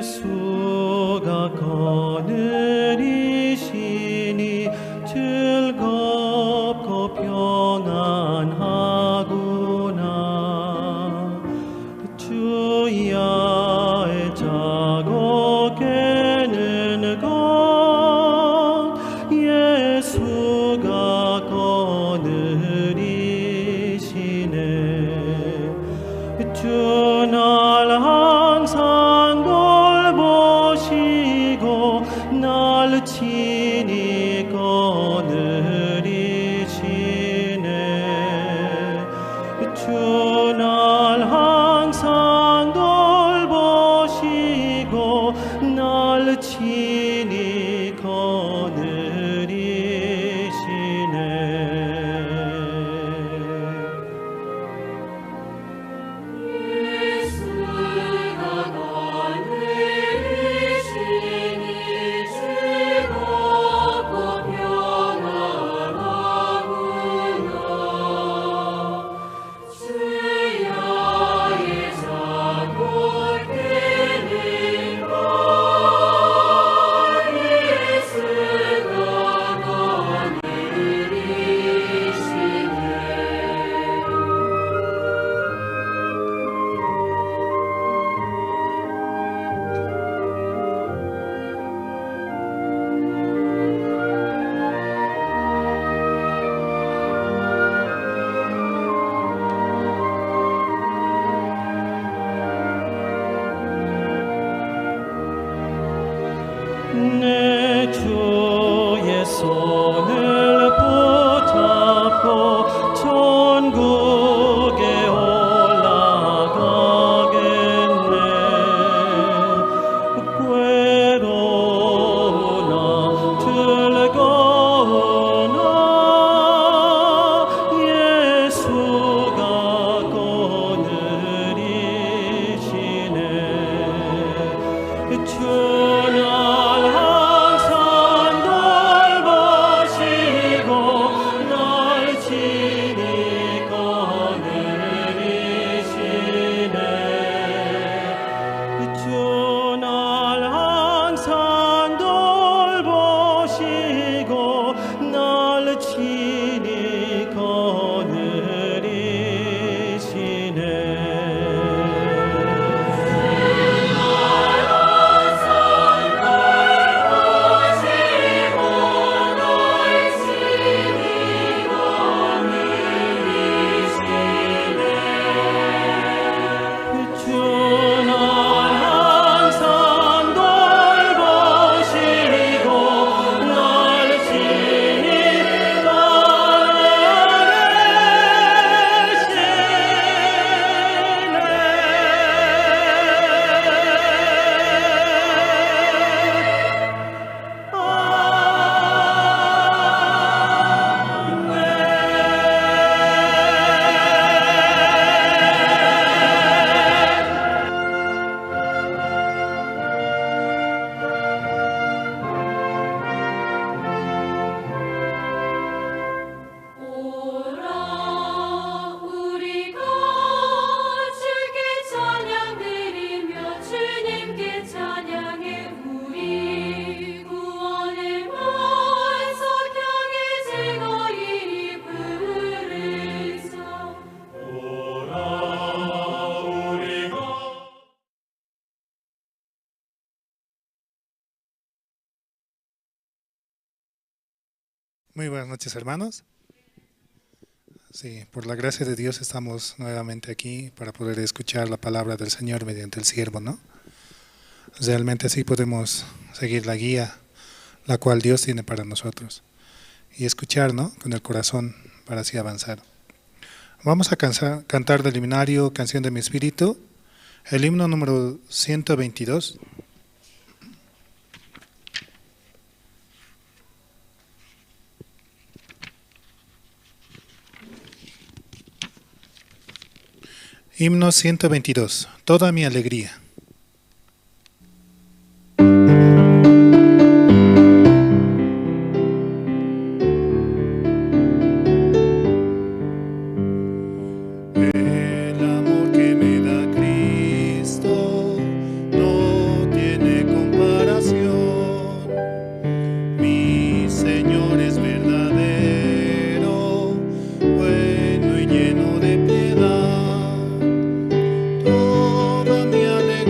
예수가 거느리시니 즐겁고 평안하구나. 주야의 자고 깨는 것 예수가 거느리시네. 주 날 항상 돌보시고 날 친히 거느리시네. 주 날 항상 돌보시고 날 친히 거느리시네. 예수가 내 주의 손을 붙잡고 천국에 올라가겠네. 괴로우나 즐거우나 예수가 거느리시네. 주 날 항상 돌보시고 날 친히 거느리시네. 주 날 항상 돌보시고 날 친히 거느리시네. 주 날 항상 돌보시고 날 친히 거느리시네. 오라 우리가 주께 찬양드리며 주님께 찬양해 우리 구원의 반석 향해 즐거이 부르자. Muy buenas noches, hermanos. Sí, por la gracia de Dios estamos nuevamente aquí para poder escuchar la palabra del Señor mediante el siervo, ¿no? Realmente así podemos seguir la guía, la cual Dios tiene para nosotros, y escuchar, ¿no?, con el corazón para así avanzar. Vamos a cantar del himnario Canción de mi Espíritu, el himno número 122. Himno 122, Toda mi alegría. El amor que me da Cristo no tiene comparación. Mi Señor es verdadero, bueno y lleno de piedad. Toda mi alegría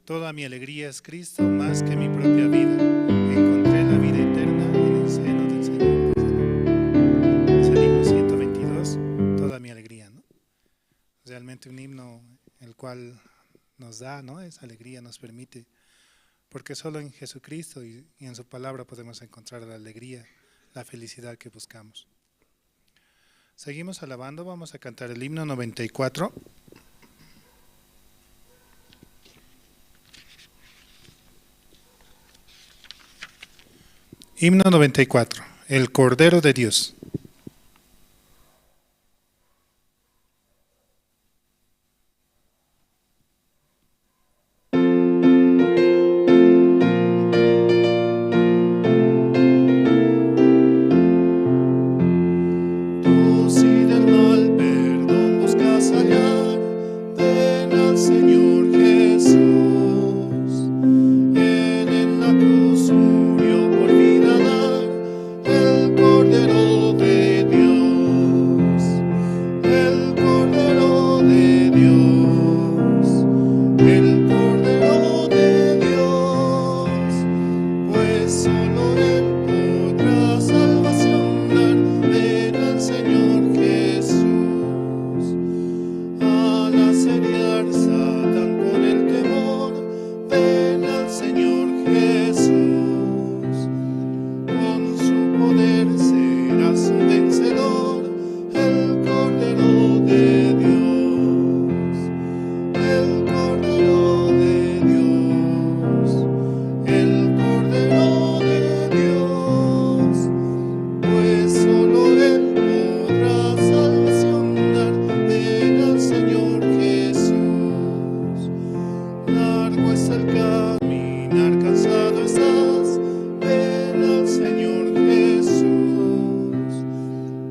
Toda mi alegría es Cristo más que mi propia vida. Encontré la vida eterna en el seno del Señor. Es el himno 122, Toda mi alegría, ¿no? Realmente un himno el cual nos da, ¿no?, esa alegría, nos permite, porque solo en Jesucristo y en su palabra podemos encontrar la alegría, la felicidad que buscamos. Seguimos alabando, vamos a cantar el himno 94. Himno 94, el Cordero de Dios. Tú si del mal perdón buscas hallar, ven al Señor Jesús. Él en la cruz murió por vida dar, el Cordero de Dios, el Cordero de Dios, el Cordero de Dios, pues solo Él podrá salvación dar, ven al Señor Jesús. Al asediar Satán con el temor, ven al Señor Jesús. Con su poder serás un vencedor, el Cordero de Dios, el Cordero de Dios, el Cordero de Dios, pues solo Él podrá salvación dar, ven al Señor Jesús. Largo es el caminar, cansado estás, ven al Señor Jesús.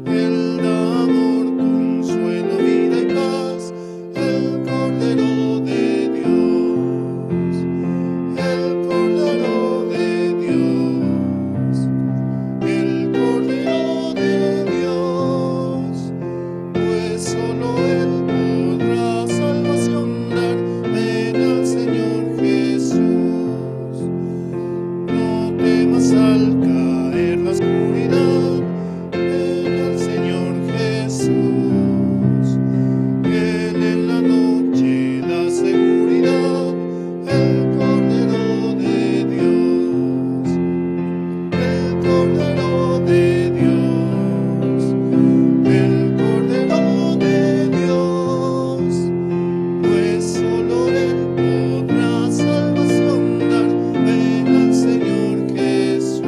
Él da amor, consuelo, vida y paz, el Cordero de Dios, el Cordero de Dios, el Cordero de Dios, pues solo Él podrá salvación dar, ven al Señor Jesús. No temas al caer la oscuridad, ven al Señor Jesús. Él en la noche da seguridad, el Cordero de Dios, el Cordero de Dios, el Cordero de Dios, pues solo Él podrá salvación dar, ven al Señor Jesús.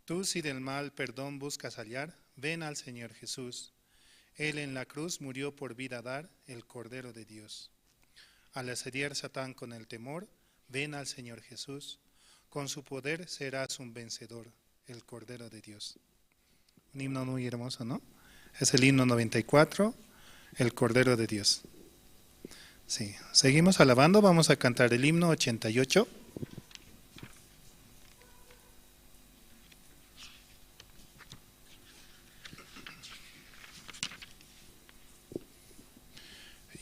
Tú si del mal perdón buscas hallar, ven al Señor Jesús. Él en la cruz murió por vida dar, el Cordero de Dios. Al asediar Satán con el temor, ven al Señor Jesús. Con su poder serás un vencedor, el Cordero de Dios. Un himno muy hermoso, ¿no? Es el himno 94, el Cordero de Dios. Sí, seguimos alabando, vamos a cantar el himno 88.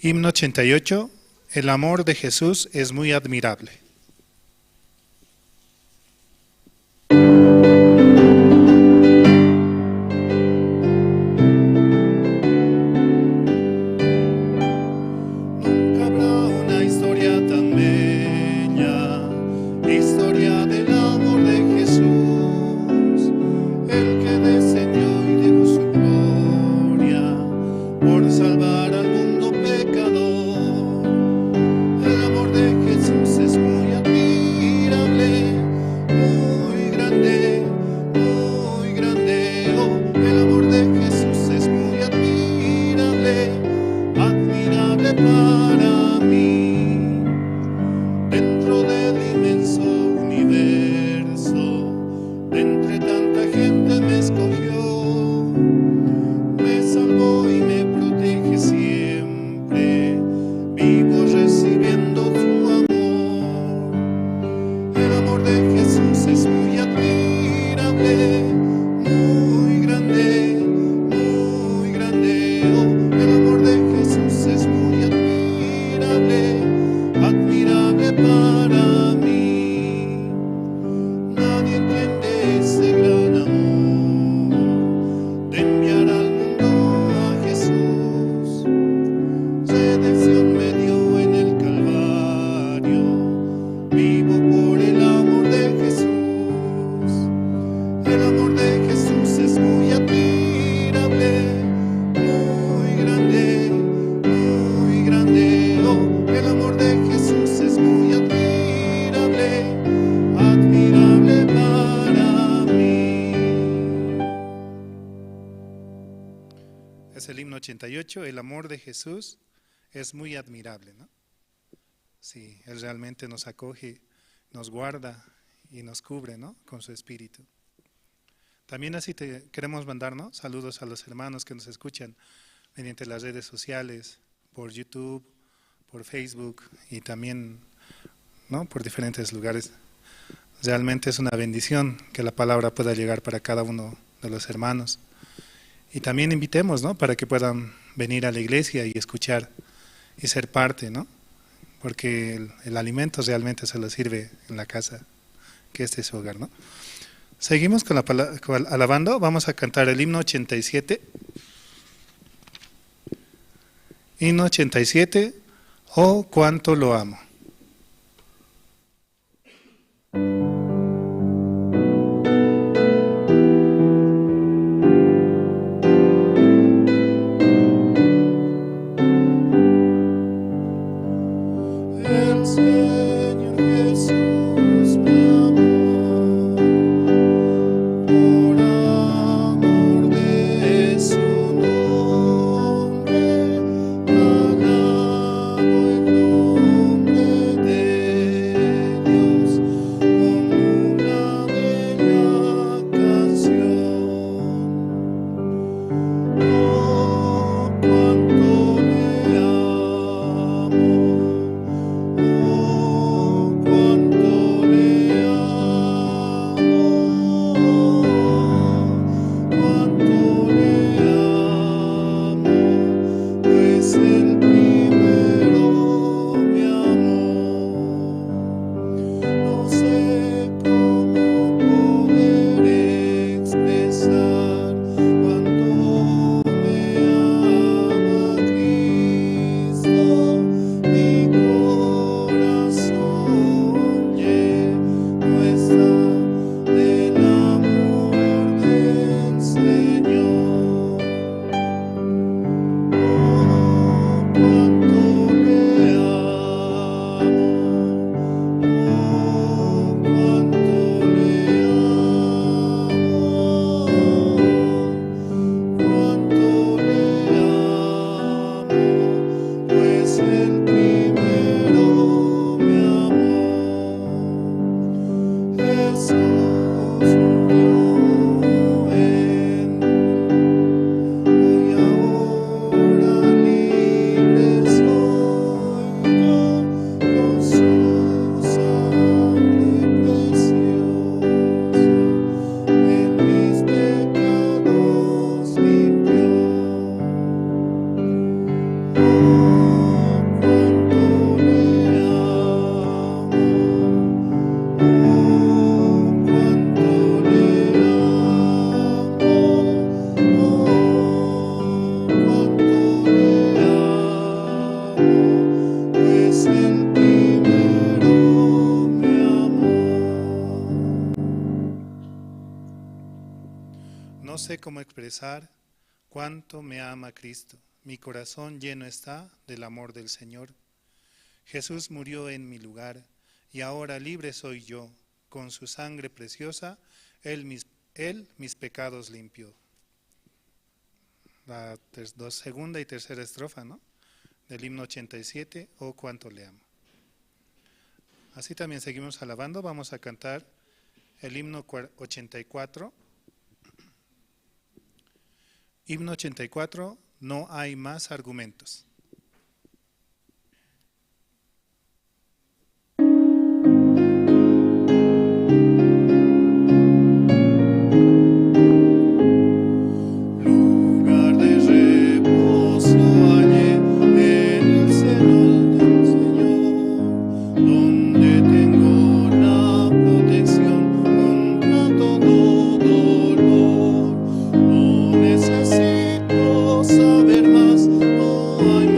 Himno 88, el amor de Jesús es muy admirable. Nunca habrá una historia tan bella, historia del amor de Jesús, el que descendió y dejó su gloria por salvar al mundo pecador. El amor de Jesús es muy 88, el amor de Jesús es muy admirable, ¿no? Sí, Él realmente nos acoge, nos guarda y nos cubre, ¿no?, con su espíritu. También así te queremos mandar, ¿no?, saludos a los hermanos que nos escuchan mediante las redes sociales, por YouTube, por Facebook y también, ¿no?, por diferentes lugares. Realmente es una bendición que la palabra pueda llegar para cada uno de los hermanos. Y también invitemos, ¿no?, para que puedan venir a la iglesia y escuchar y ser parte, ¿no?, porque el alimento realmente se lo sirve en la casa, que este es su hogar, ¿no? Seguimos con la alabando, vamos a cantar el himno 87. Himno 87, oh cuánto lo amo. El Señor Jesús me amó, por amor de su nombre, alabo el nombre de Dios con una bella canción. Oh, cuánto le amo, oh, cuánto le amo, cuánto le amo, pues el primero me amó. No sé cómo poder expresar cuánto me ama Cristo, mi corazón lleno está del amor del Señor. Oh, cuánto le amo, oh, cuánto le amo, cuánto le amo, pues el primero me amó. Jesús murió en y ahora libre soy yo con su sangre preciosa, en mis pecados limpió. Oh, cuánto le amo, oh, cuánto le amo, oh, cuánto le amo, pues el primero me amó. No sé cómo expresar cuánto me ama Cristo. Mi corazón lleno está del amor del Señor. Jesús murió en mi lugar y ahora libre soy yo. Con su sangre preciosa, Él mis pecados limpió. La segunda y tercera estrofa, ¿no?, del himno 87, oh cuánto le amo. Así también seguimos alabando, vamos a cantar el himno 84. Himno 84, no hay más argumentos. Lugar de reposo hallé en el seno del Señor, donde tengo la protección contra todo dolor. No necesito saber más, no hay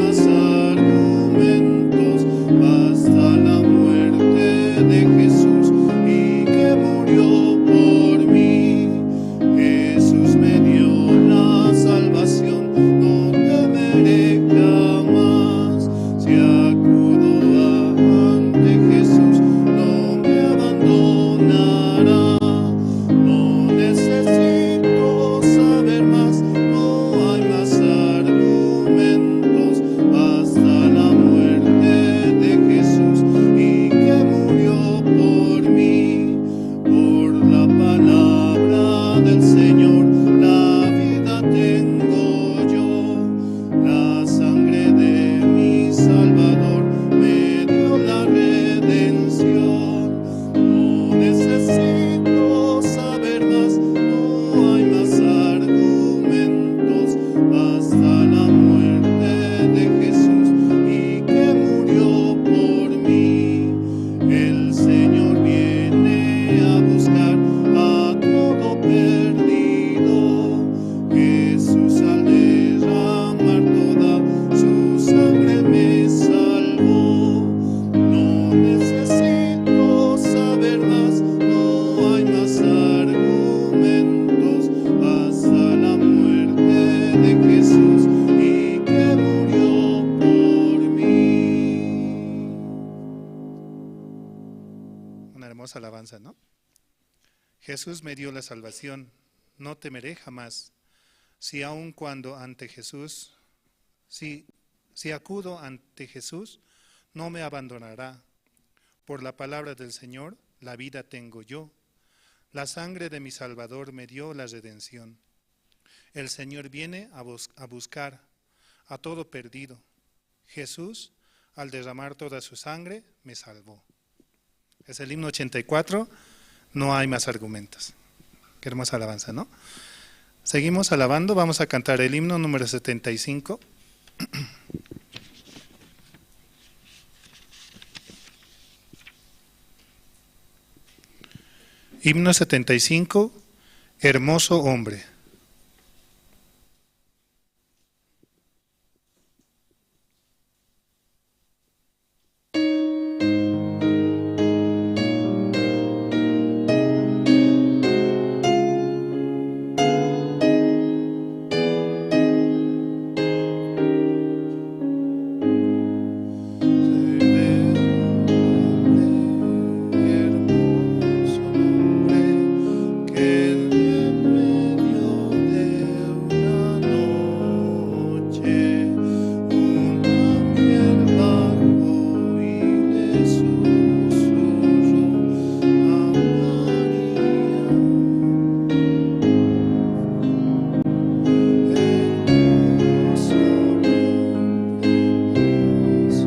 Hermosa alabanza, ¿no? Jesús me dio la salvación, no temeré jamás. Si aun cuando ante Jesús, si acudo ante Jesús, no me abandonará. Por la palabra del Señor, la vida tengo yo. La sangre de mi Salvador me dio la redención. El Señor viene a buscar a todo perdido. Jesús, al derramar toda su sangre, me salvó. Es el himno 84, no hay más argumentos. Qué hermosa alabanza, ¿no? Seguimos alabando, vamos a cantar el himno número 75. Himno 75, Hermoso Hombre. Hermoso hombre que en medio de una noche un ángel bajó y le susurró a María. Hermoso hombre, hermoso.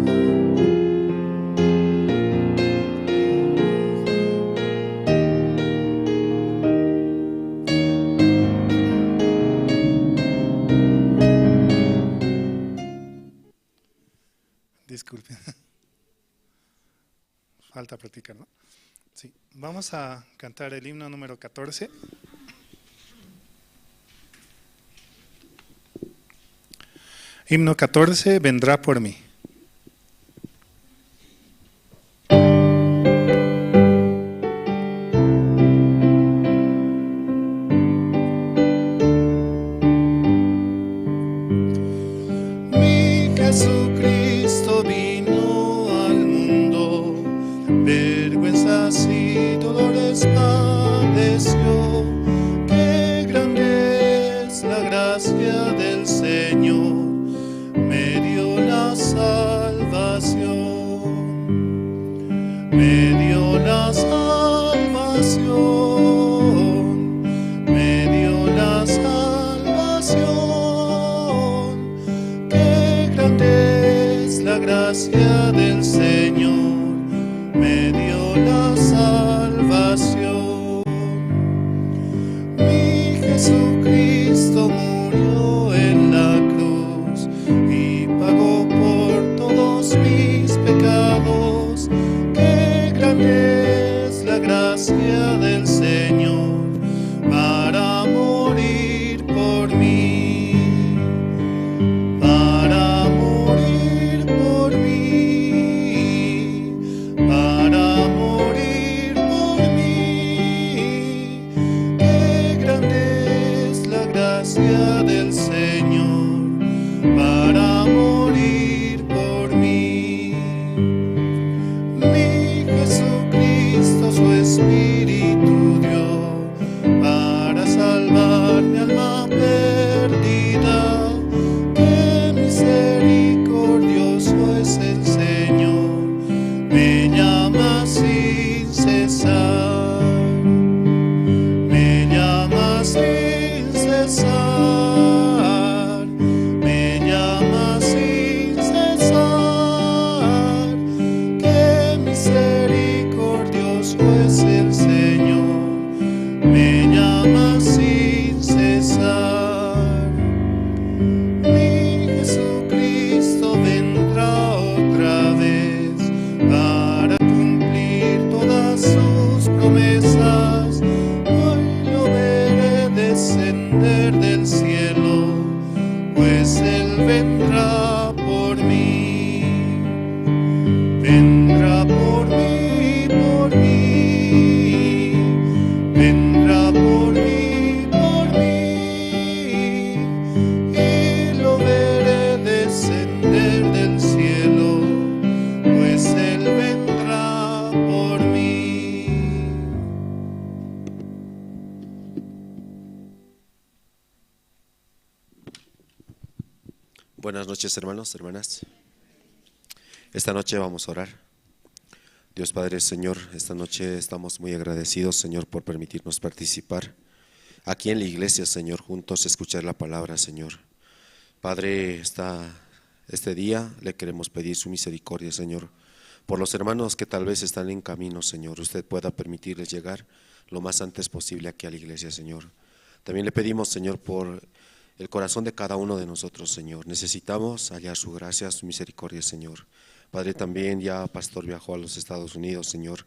Disculpen. Falta practicar, ¿no? Sí. Vamos a cantar el himno número 14. Himno 14, vendrá por mí. Mi Jesucristo vino al mundo, vergüenzas y dolores padeció. Qué grande es la gracia del Señor, me dio la salvación. Me dio la salvación, me dio la salvación. Qué grande es la gracia del Señor, me dio la salvación. Mi Jesucristo murió en la cruz y pagó por todos mis pecados. Qué grande es la gracia del Señor para morir por mí, para morir por mí, para morir por mí. Qué grande es la gracia del Señor para morir por mí. Mi Jesucristo su Espíritu dio para salvar mi alma perdida. Qué misericordioso es el Señor, me llama sin cesar. Me llama sin cesar, me llama sin cesar. Qué misericordioso es el Señor, me llama sin cesar. Mi Jesucristo vendrá otra Buenas noches, hermanos, hermanas. Esta noche vamos a orar. Dios Padre, Señor, esta noche estamos muy agradecidos, Señor, por permitirnos participar aquí en la iglesia, Señor, juntos escuchar la palabra, Señor. Padre, este día le queremos pedir su misericordia, Señor, por los hermanos que tal vez están en camino, Señor. Usted pueda permitirles llegar lo más antes posible aquí a la iglesia, Señor. También le pedimos, Señor, por el corazón de cada uno de nosotros, Señor. Necesitamos hallar su gracia, su misericordia, Señor. Padre, también ya Pastor viajó a los Estados Unidos, Señor,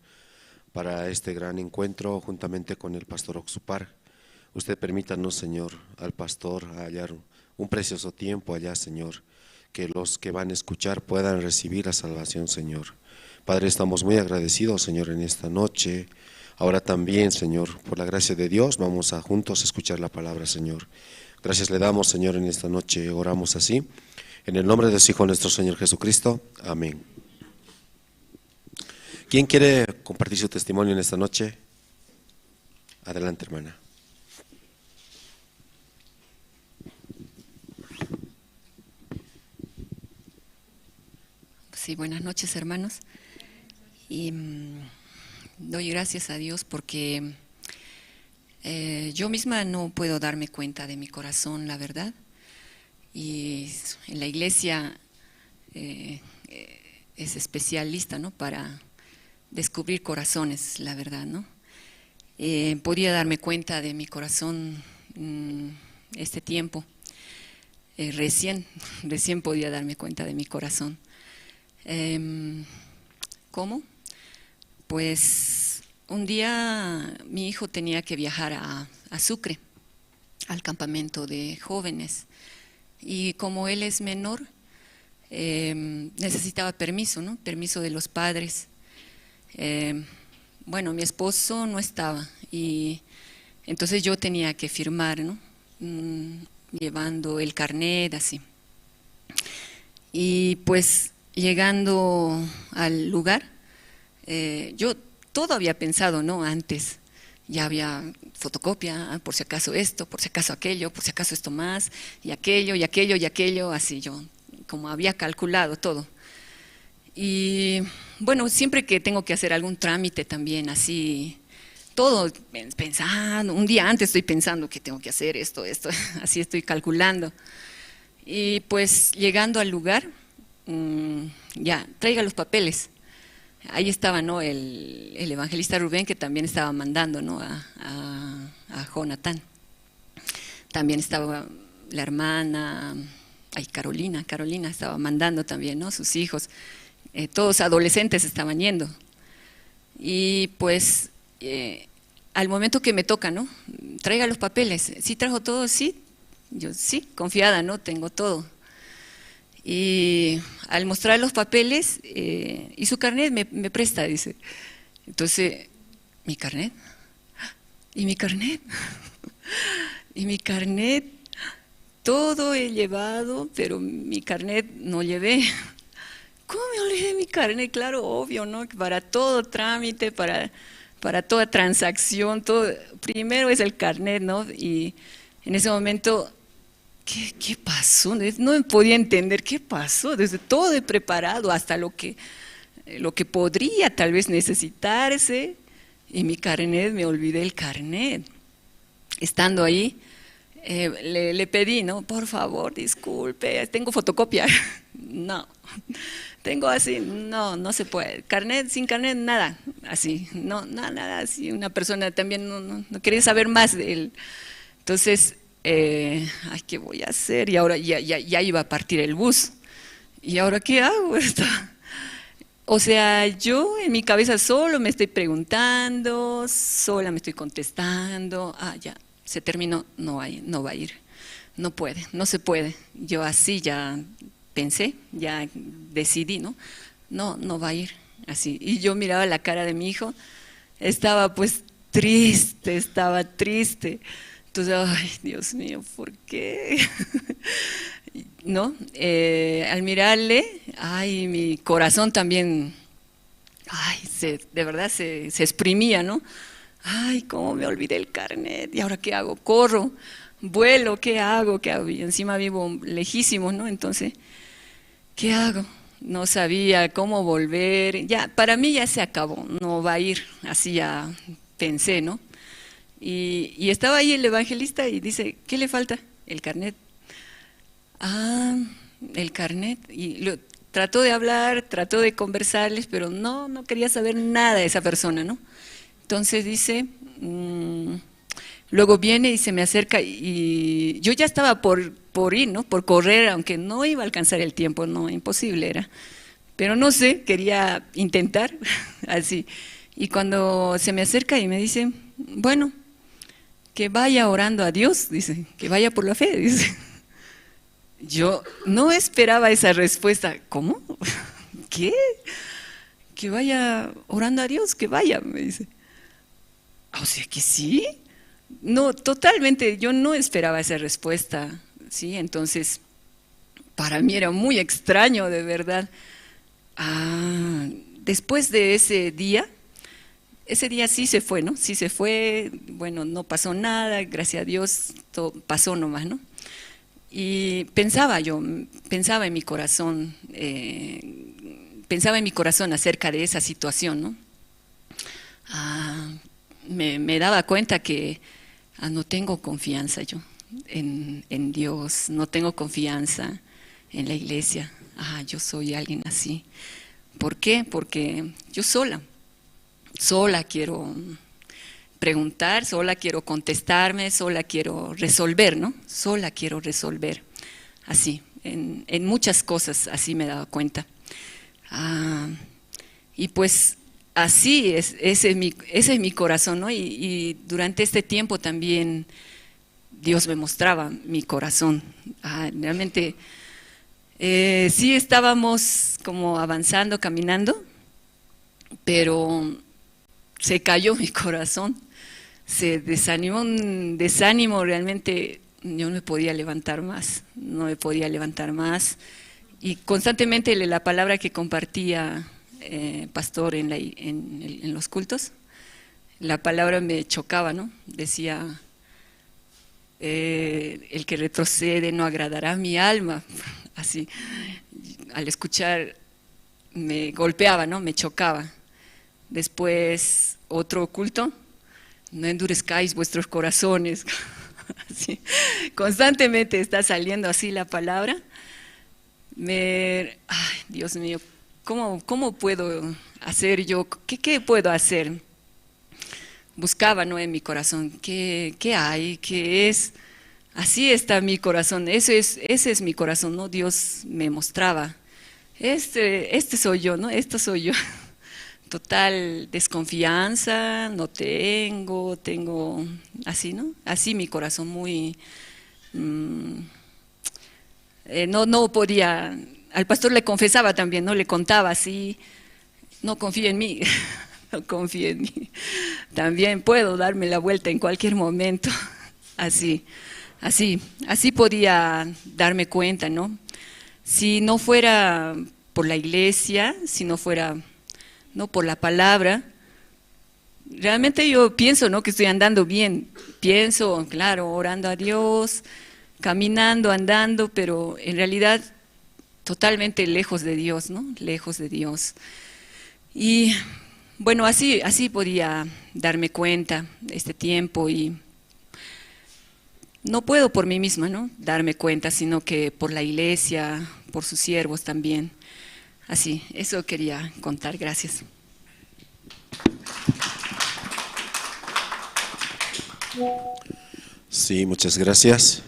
para este gran encuentro juntamente con el Pastor Oxupar. Usted permítanos, Señor, al pastor a hallar un precioso tiempo allá, Señor, que los que van a escuchar puedan recibir la salvación, Señor. Padre, estamos muy agradecidos, Señor, en esta noche. Ahora también, Señor, por la gracia de Dios, vamos a juntos escuchar la palabra, Señor. Gracias le damos, Señor, en esta noche. Oramos así. En el nombre de su Hijo, nuestro Señor Jesucristo. Amén. ¿Quién quiere compartir su testimonio en esta noche? Adelante, hermana. Sí, buenas noches, hermanos. Y doy gracias a Dios porque yo misma no puedo darme cuenta de mi corazón, la verdad. Y en la iglesia es especialista, ¿no?, para descubrir corazones, la verdad, ¿no? Podía darme cuenta de mi corazón este tiempo. Recién podía darme cuenta de mi corazón. ¿Cómo? Pues un día mi hijo tenía que viajar a Sucre, al campamento de jóvenes. Y como él es menor, necesitaba permiso, ¿no? Permiso de los padres. Bueno, mi esposo no estaba y entonces yo tenía que firmar, ¿no? Llevando el carnet, así. Y pues llegando al lugar, yo todo había pensado, ¿no? Antes. Ya había fotocopia, por si acaso esto, por si acaso aquello, por si acaso esto más, y aquello, y aquello, y aquello, así yo, como había calculado todo. Y bueno, siempre que tengo que hacer algún trámite también, así, todo pensando, un día antes estoy pensando que tengo que hacer esto, esto, así estoy calculando. Y pues llegando al lugar, ya, traiga los papeles. Ahí estaba, ¿no?, el evangelista Rubén, que también estaba mandando, ¿no?, a Jonathan. También estaba la hermana, ay, Carolina estaba mandando también, ¿no?, sus hijos. Todos adolescentes estaban yendo. Y pues al momento que me toca, ¿no?, traiga los papeles. ¿Sí trajo todo? Sí. Yo sí, confiada, ¿no?, tengo todo. Y al mostrar los papeles, y su carnet me presta, dice. Entonces, ¿mi carnet? ¿Y mi carnet? ¿Y mi carnet? Todo he llevado, pero mi carnet no llevé. ¿Cómo me olvidé mi carnet? Claro, obvio, ¿no? Para todo trámite, para toda transacción, todo, primero es el carnet, ¿no? Y en ese momento, ¿qué pasó? No me podía entender qué pasó. Desde todo he preparado, hasta lo que podría tal vez necesitarse. Y mi carnet, me olvidé el carnet. Estando ahí, le pedí, ¿no? Por favor, disculpe, tengo fotocopia. No, tengo así, no se puede. Carnet, sin carnet, nada, así, no, nada, así. Una persona también no quería saber más de él. Entonces, ay, ¿qué voy a hacer? Y ahora ya iba a partir el bus. ¿Y ahora qué hago? O sea, yo en mi cabeza solo me estoy preguntando, sola me estoy contestando. Ah, ya, se terminó, no va a ir, no puede, no se puede. Yo así ya pensé, ya decidí, ¿no? No va a ir, así. Y yo miraba la cara de mi hijo, estaba pues triste, estaba triste. Entonces, ay, Dios mío, ¿por qué? ¿No? Al mirarle, ay, mi corazón también, ay, de verdad se exprimía, ¿no? Ay, cómo me olvidé el carnet, ¿y ahora qué hago? Corro, vuelo, ¿qué hago? ¿Qué hago? Y encima vivo lejísimo, ¿no? Entonces, ¿Qué hago? No sabía cómo volver. Ya, para mí ya se acabó, no va a ir, así ya pensé, ¿no? Y estaba ahí el evangelista y dice, ¿qué le falta? El carnet. Ah, el carnet. Y lo, trató de hablar, trató de conversarles, pero no quería saber nada de esa persona, ¿no? Entonces dice, luego viene y se me acerca y yo ya estaba por ir, ¿no? Por correr, aunque no iba a alcanzar el tiempo, no, imposible era. Pero no sé, quería intentar, así. Y cuando se me acerca y me dice, bueno, que vaya orando a Dios, dice, que vaya por la fe, dice. Yo no esperaba esa respuesta. ¿Cómo? ¿Qué? Que vaya orando a Dios, que vaya, me dice. O sea que sí. No, totalmente, yo no esperaba esa respuesta, ¿sí? Entonces, para mí era muy extraño, de verdad. Ah, después de ese día sí se fue, ¿no? Sí se fue, bueno, no pasó nada, gracias a Dios, todo pasó nomás, ¿no? Y pensaba en mi corazón, acerca de esa situación, ¿no? Ah, me daba cuenta que no tengo confianza yo en Dios, no tengo confianza en la iglesia. Ah, yo soy alguien así. ¿Por qué? Porque yo sola quiero preguntar, sola quiero contestarme, sola quiero resolver, ¿no? Sola quiero resolver, así, en muchas cosas así me daba cuenta. Ah, y pues así es, ese es mi corazón, ¿no? Y durante este tiempo también Dios me mostraba mi corazón. Ah, realmente sí estábamos como avanzando, caminando, pero se cayó mi corazón, se desanimó, un desánimo realmente, yo no me podía levantar más, Y constantemente la palabra que compartía pastor en los cultos, la palabra me chocaba, ¿no? Decía, el que retrocede no agradará a mi alma. Así, al escuchar me golpeaba, ¿no? Me chocaba. Después otro culto, no endurezcáis vuestros corazones. Así, constantemente está saliendo así la palabra. Ay, Dios mío, ¿cómo puedo hacer yo? ¿Qué puedo hacer? Buscaba, ¿no?, en mi corazón, ¿qué hay? ¿Qué es? Así está mi corazón, ese es mi corazón, ¿no? Dios me mostraba, este soy yo, ¿no? Esto soy yo. Total desconfianza, no tengo así, ¿no? Así mi corazón muy… no podía, al pastor le confesaba también, ¿no? Le contaba así, no confío en mí, no confío en mí. También puedo darme la vuelta en cualquier momento, así podía darme cuenta, ¿no? Si no fuera por la iglesia, si no fuera, no por la palabra, realmente yo pienso, ¿no?, que estoy andando bien, pienso, claro, orando a Dios, caminando, andando, pero en realidad totalmente lejos de Dios, ¿no? Lejos de Dios. Y bueno, así podía darme cuenta este tiempo y no puedo por mí misma, ¿no?, darme cuenta, sino que por la iglesia, por sus siervos también. Así, eso quería contar, gracias. Sí, muchas gracias.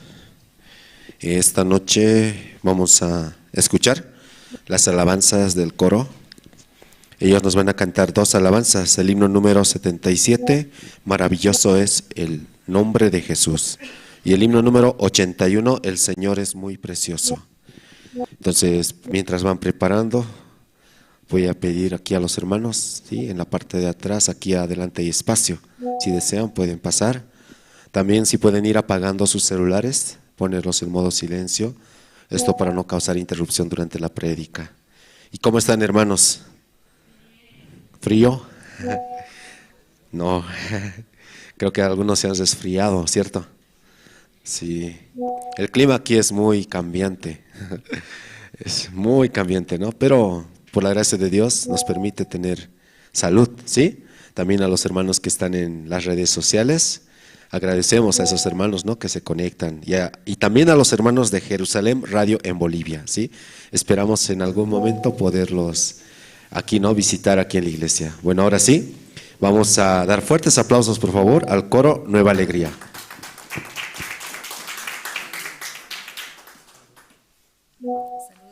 Esta noche vamos a escuchar las alabanzas del coro. Ellos nos van a cantar dos alabanzas, el himno número 77, Maravilloso es el nombre de Jesús, y el himno número 81, El Señor es muy precioso. Entonces, mientras van preparando, voy a pedir aquí a los hermanos, ¿sí?, en la parte de atrás, aquí adelante hay espacio. Si desean, pueden pasar. También si pueden ir apagando sus celulares, ponerlos en modo silencio, esto para no causar interrupción durante la prédica. ¿Y cómo están, hermanos? ¿Frío? No, creo que algunos se han resfriado, ¿cierto? Sí, el clima aquí es muy cambiante. Es muy cambiante, ¿no? Pero por la gracia de Dios nos permite tener salud, ¿sí? También a los hermanos que están en las redes sociales, agradecemos a esos hermanos, ¿no?, que se conectan y también a los hermanos de Jerusalén Radio en Bolivia, ¿sí? Esperamos en algún momento poderlos aquí, ¿no?, visitar aquí en la iglesia. Bueno, ahora sí, vamos a dar fuertes aplausos, por favor, al coro Nueva Alegría. Después de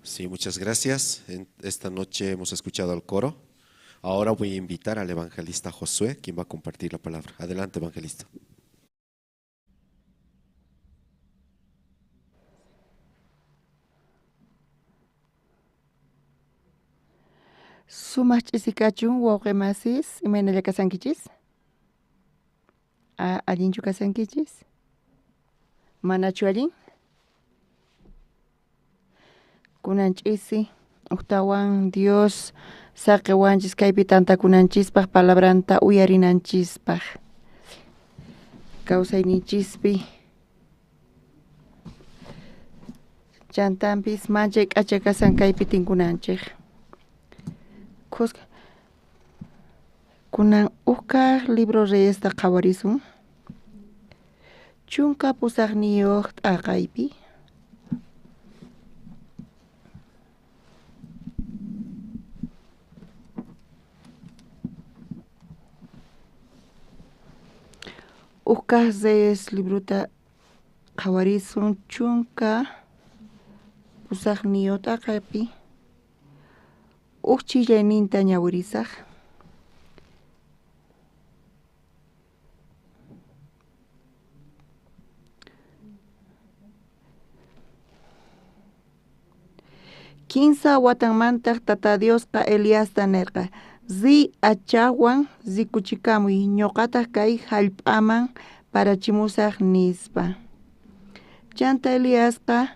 Sí, muchas gracias. Esta noche hemos escuchado al coro. Ahora voy a invitar al evangelista Josué, quien va a compartir la palabra. Adelante, evangelista. Sumaq ch'isikachun wawqi masis, imaynalla kasankichis? Allinchu kasankichis? Manachu allin? Kunan ch'isi ujtawan Dios saqiwanchis kaypi tantakunanchispaq palabranta uyarinanchispaq. Kawsayninchispi chantampis manchay k'acha kasan kaypi tinkunanchik. Kunan ujkaq libro Reyesta qhawarisun. 18 t'aqaypi. Ujkaq Reyes librota qhawarisun 18 t'aqaypi. Uj chillayninta ñawirisaq. Kinsa watanmantaq Tata Diosqa Eliasta nirqa, riy Achabwan rikuchikamuy, ñuqataq kay hallp'aman parachimusaq nispa. Chanta Eliasqa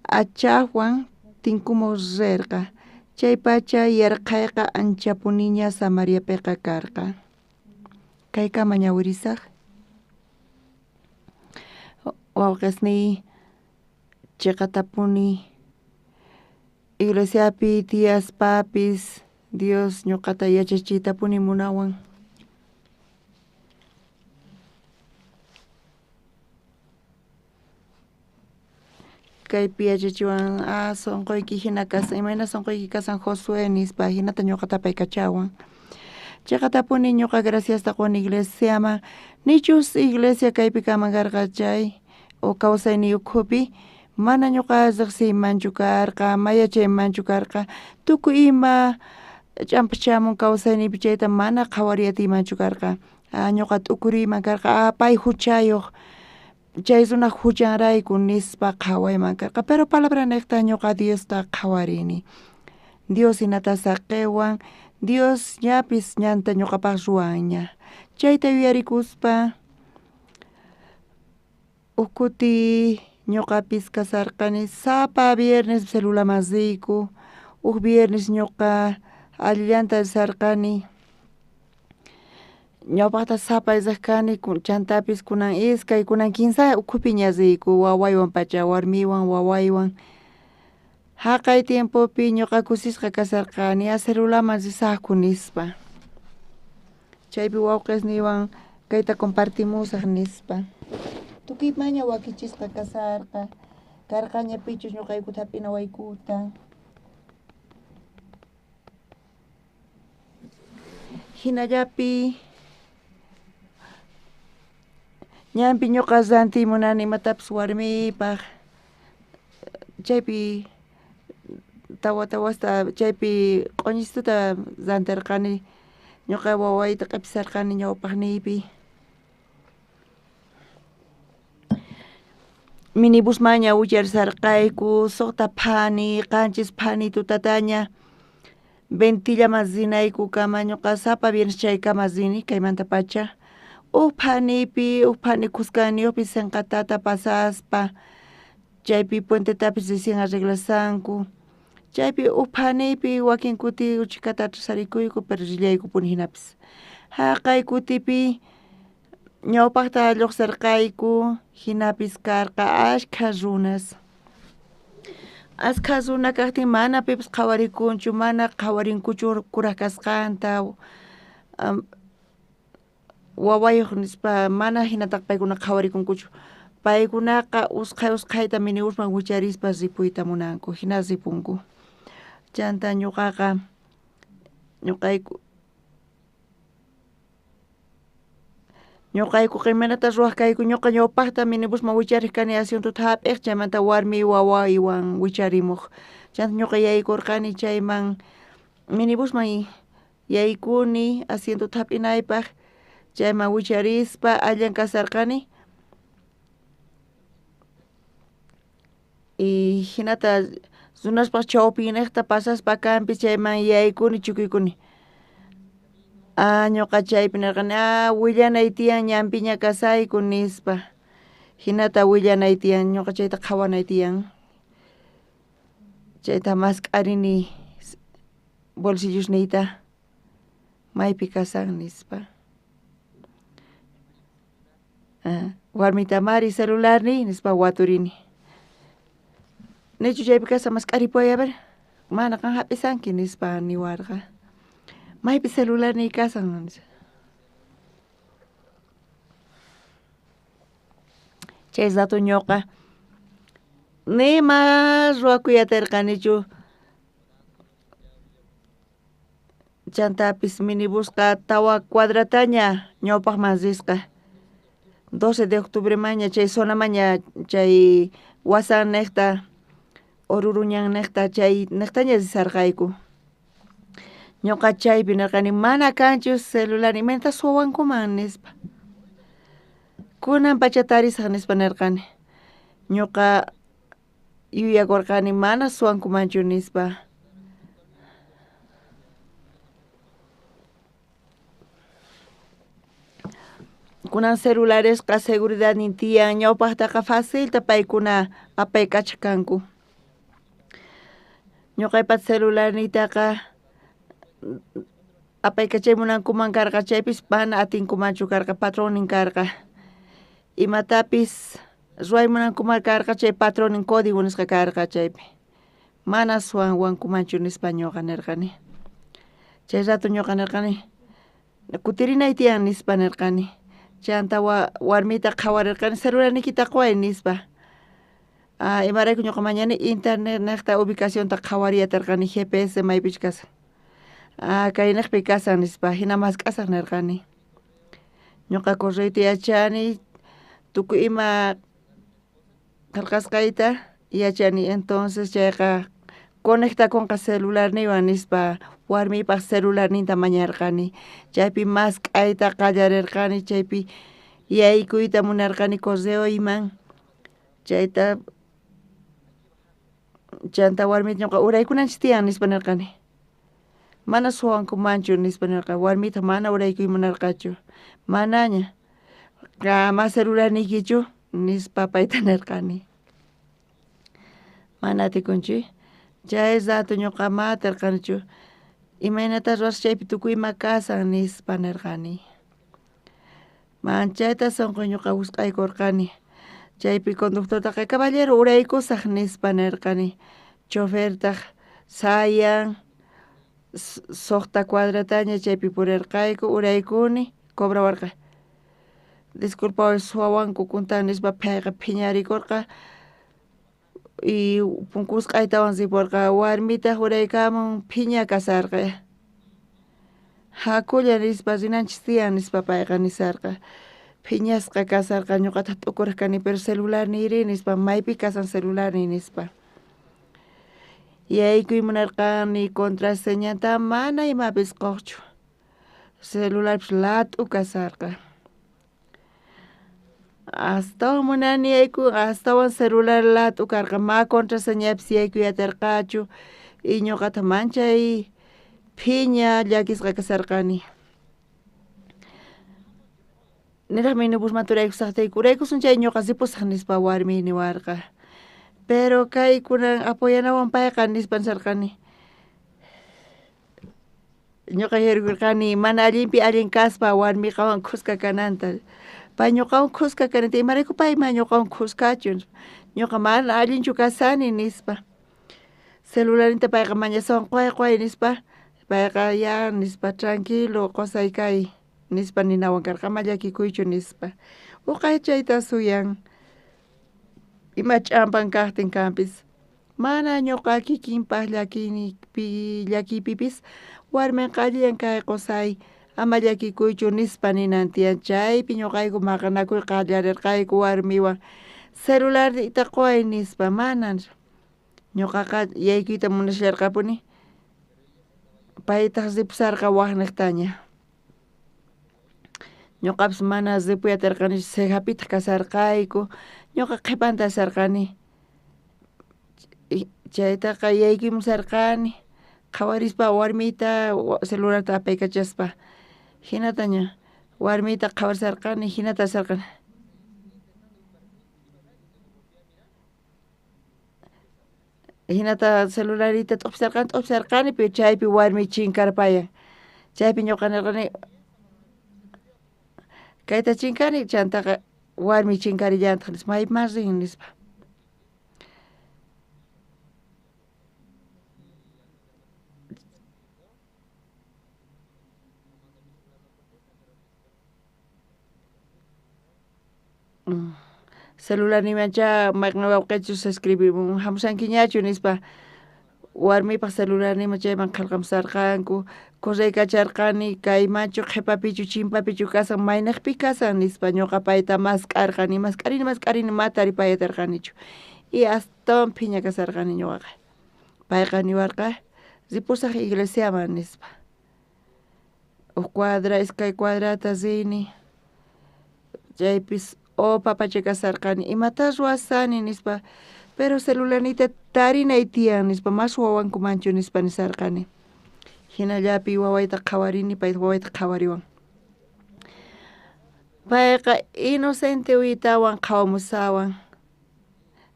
Achabwan tinkumuq rirqa. Chaypacha yarqhayqa anchapuniña Samariapiqa karqa. Kaykama ñawirisaq. Wawqisniy chiqatapuni iglesiapi tiyaspapis Dios ñuqata yachachiytapuni munawan. Kaypi yachachiwan, sunquyki hina kasan, imayna sunquyki kasan Josué nispa, hinata ñuqata paykachawan. Chiqatapuni ñuqa graciasta quni iglesiaman, nichus iglesia kaypi kaman karqa chay o kawsayniy ukhupi, mana ñuqa riqsiymanchu karqa, mayachaymanchu karqa, tukuy ima ch'ampachamun kawsayniypi chayta mana qhawariyatiymanchu karqa. Ñuqa t'ukuriyman karqa, pay huchayuq, chay runaq huchanrayku nispa qhawayman karqa, pero palabra niqta ñuqa Diosta qhawarini. Dios hinata saqiwan, Dios ñapis ñanta ñuqapaq ruwanña. Chayta yuyarikuspa uj kuti ñuqapis kasarqani sapa viernes celulaman riyku, uj viernes ñuqa allillanta risarqani. Ñawpaqta sapa riq kani, chantapis kunan iskay, kunan kinsa ukhupiña riyku wawaywan pacha, warmiwan, wawaywan. Haqay tiempopi ñuqa kusisqa kasarqani, celulaman risaqku nispa. Chaypi wawqisniywan kayta compartimusaq nispa. Tukuy maña wakichisqa kasarqa, karqaña pichus ñuqaykuta hap'inawaykuta. Hinallapi ñanpi ñuqa rantiy munani imatapis warmiypaq, chaypi tawa tawasta chaypi q'uñistuta rantirqani, ñuqa wawayta q'episarqani ñawpaqniypi. Minibusmaña wicharisarqayku, 6 phani, 7 phani tutataña, ventillaman rinaykukama, ñuqa sapa viernes chaykama rini kaymanta pacha. Uj phanipi, uj phani khuskaniyuqpi sinqatata pasaspa, chaypi puentetapis recién arreglasanku. Chaypi uj phanipi wakin kuti uchikata atrasarikuyku, pero rillaykupuni hinapis. Haqay kutipi ñawpaqta lluqsirqayku, hinapis karqa ashkha runas. Ashkha runa kaqtin mana pipis qhawarikunchu, mana qhawarinkuchu kuraq kasqanta, wawayuq nispa mana hinataqa paykuna qhawarikunkuchu. Paykunaqa usqhay usqhayta minibusman wicharispa ripuyta munanku, hina ripunku. Chanta ñuqaqa ñuqayku imaynata ruwaq kayku, ñuqa ñawpaqta minibusman wichariq kani asientuta hap'iq, chaymanta warmi wawaywan wicharimuq. Chanta ñuqa yaykurqani chayman minibusman yaykuni asientota hap'inaypaq chayman wicharispa allan kasarqani y hinata runaspaq chawpinniqta pasaspa kanpis chayman yaykuni chukuykuni. Ah, ñuqa chaypi nirqani, ah, willanay tiyan ñanpiña kasayku nispa. Hinata willanay tiyan, ñuqa chayta qhawanay tiyan. Chayta mask'arini bolsillosniyta maypi kasan nispa. Warmita mari celularniy nispa waturini. Nichu chaypi kasan mask'aripuway a ver, mana qan hap'isanki nispa niwarqa. Maypi celularniy kasan nispa. Chay rato ñuqa nima ruwakuy atirqanichu. Chantapis minibusqa tawa cuadrataña ñawpaqman risqa. 12 de octubre maña chay zonamaña chay wasanniqta Oruro ñanniqta chay niqtaña risarqayku. Ñuqa chaypi nirqani mana kanchu celular imaynata suwankuman nispa. Kunan pacha tarisaq nispa nirqani. Ñuqa yuyakurqani mana suwankumanchu nispa. Kunan celularesqa seguridadnin tiyan ñawpaqtaqa facilta paykuna apaykachaq kanku. Ñuqaypa celularniytaqa apaykachay munankuman karqa chaypis mana atinkumanchu karqa patronnin karqa. Imatapis ruway munankuman karqa chay patronnin código nisqa karqa chaypi. Mana suwanwankumanchu nispa ñuqa nirqani. Chay rato ñuqa nirqani kutirinay tiyan nispa nirqani. Chanta warmita qhawarirqani celularniykita quway nispa. Ah, imarayku ñuqa mañani internet niqta ubicacionta qhawariy atirqani GPS maypichu kasan. Ah, kayniqpi kasan nispa hina mask'asaq nirqani. Ñuqa correoyta yachani tukuy ima qillqasqayta yachani entonces chayqa conectakunqa celularniywan nispa warmiypaq celularninta mañarqani. Chaypi mask'ayta qallarirqani chaypi yaykuyta munarqani correoyman chayta chanta warmita ñuqa uraykunanchis tiyan nispa nirqani. Mana suwankumanchu nispa nirqa warmita mana uraykuy munarqachu. Manaña ama celularniykichu nispa payta nirqani. Mana atikunchu. Chay rato ñuqa ma atirqanichu imaynata ruwasaq chaypi tukuy ima kasan nispa nirqani. Manchayta sunqu ñuqa wisq'aykurqani. Chaypi conductortaqa caballero uraykusaq nispa nirqani. Chofertaq sayan suqta cuadrataña chaypi purirqayku uraykuni cobrawarqa. Disculpaway suwawanku kuntan nispa payqa phiñarikurqa y punku wisq'aytawan ripurqa warmitaq uraykamun phiña kasarqa. Hakulla nispa rinanchis tiyan nispa payqa nisarqa. Phiñasqa kasarqa ñuqataq t'ukuraq kani pero celularniyri nispa maypi kasan celularniy nispa. Yaykuy munarqani contraseñata mana imapis quqchu. Celularpis lat'u kasarqa. Astawan munani yayku astawan celular lat'u karqa ma contraseñapis yaykuy atirqachu y ñuqataq manchay phiña llakisqa kasarqani. Niraq minibusmanta uraykusaqtiyku uraykusun chay ñuqa ripusaq nispa warmiy niwarqa. Pero kay kunan apoyanawan payqa nispa nisarqani. Ñuqa yuyarikurqani mana allinpi allin kaspa warmiqawan khuska kananta. Pay ñuqawan khuska kananta imarayku pay mana ñuqawan khuskachu ñuqa mana allinchu kasani nispa. Celularninta payqa mañasawan quway quway nispa payqa ya nispa tranquilo qusay kay nispa ninawan karqa ama llakikuychu nispa. Uqay chayta suyan ima ch'ampan kaqtin kanpis. Mana ñuqa kikinpaq llakiypipis warminqa allillan kay qusay ama llakikuychu nispa ninan tiyan chaypi ñuqayku maqanakuy qallarirqayku warmiwan celularniyta quway nispa mana Ñuqaqa yaykuyta munashallarqapuni. Paytaq ripusarqa waqniqtaña. Ñuqapis mana ripuy atirqanichu, cejapitaq kasarqayku. Ñuqa qhipanta sarqani. Chaytaqa yaykuymusarqani. Qhawarispa warmiyta celularta apaykachaspa. Hinataña warmiyta qhawarisarqani, hinata sarqani. Hinata celularita t'uqsarqani, pero chaypi warmi chinkarpayan. Chaypi ñuqa nirqani kayta chinkani, chantaqa warmi chinkarillantaq nispa, mayman rin nispa. Celular nimancha mayqin wawqichus escribimun hamusankiñachu nispa. Warmipaq celular nima chayman qillqamusarqanku, correykacharqani kaymanchu qhipapichu chimpapichu kasan mayniqpi kasan nispa. Ñuqa payta mask'arqani, mask'arini ma taripay atirqanichu. Y astawan phiña kasarqani ñuqaqa. Payqa niwarqa ripusaq iglesiaman nispa. Huk cuadra, iskay cuadrata rini. Chaypis papacha kasarqani, imata ruwasani nispa, pero celularniyta tarinay tiyan nispa, mas wawankumanchu nispa nisarqani. Hinallapi wawayta qhawarini, payta wawayta qhawariwan. Payqa inocente uytawan qhawamusawan.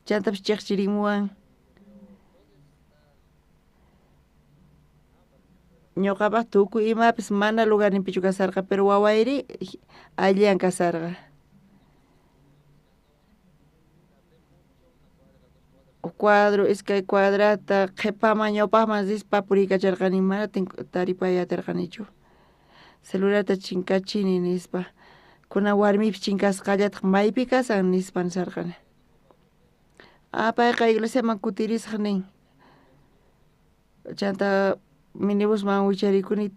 Chantapis chiqchirimuwan. Ñuqapaq tukuy imapis mana lugarninpichu kasarqa, pero wawayri alliyan kasarqa. Cuadro, iskay cuadrata, qhipaman ñawpaqman rispa puriykacharqani, mana taripay atirqanichu. Celularta chinkachini nispa. Kunan warmipis chinkasqallataq maypi kasan nispa nisarqani. Payqa iglesiaman kutirisaq nin. Chanta minibusman wicharikuni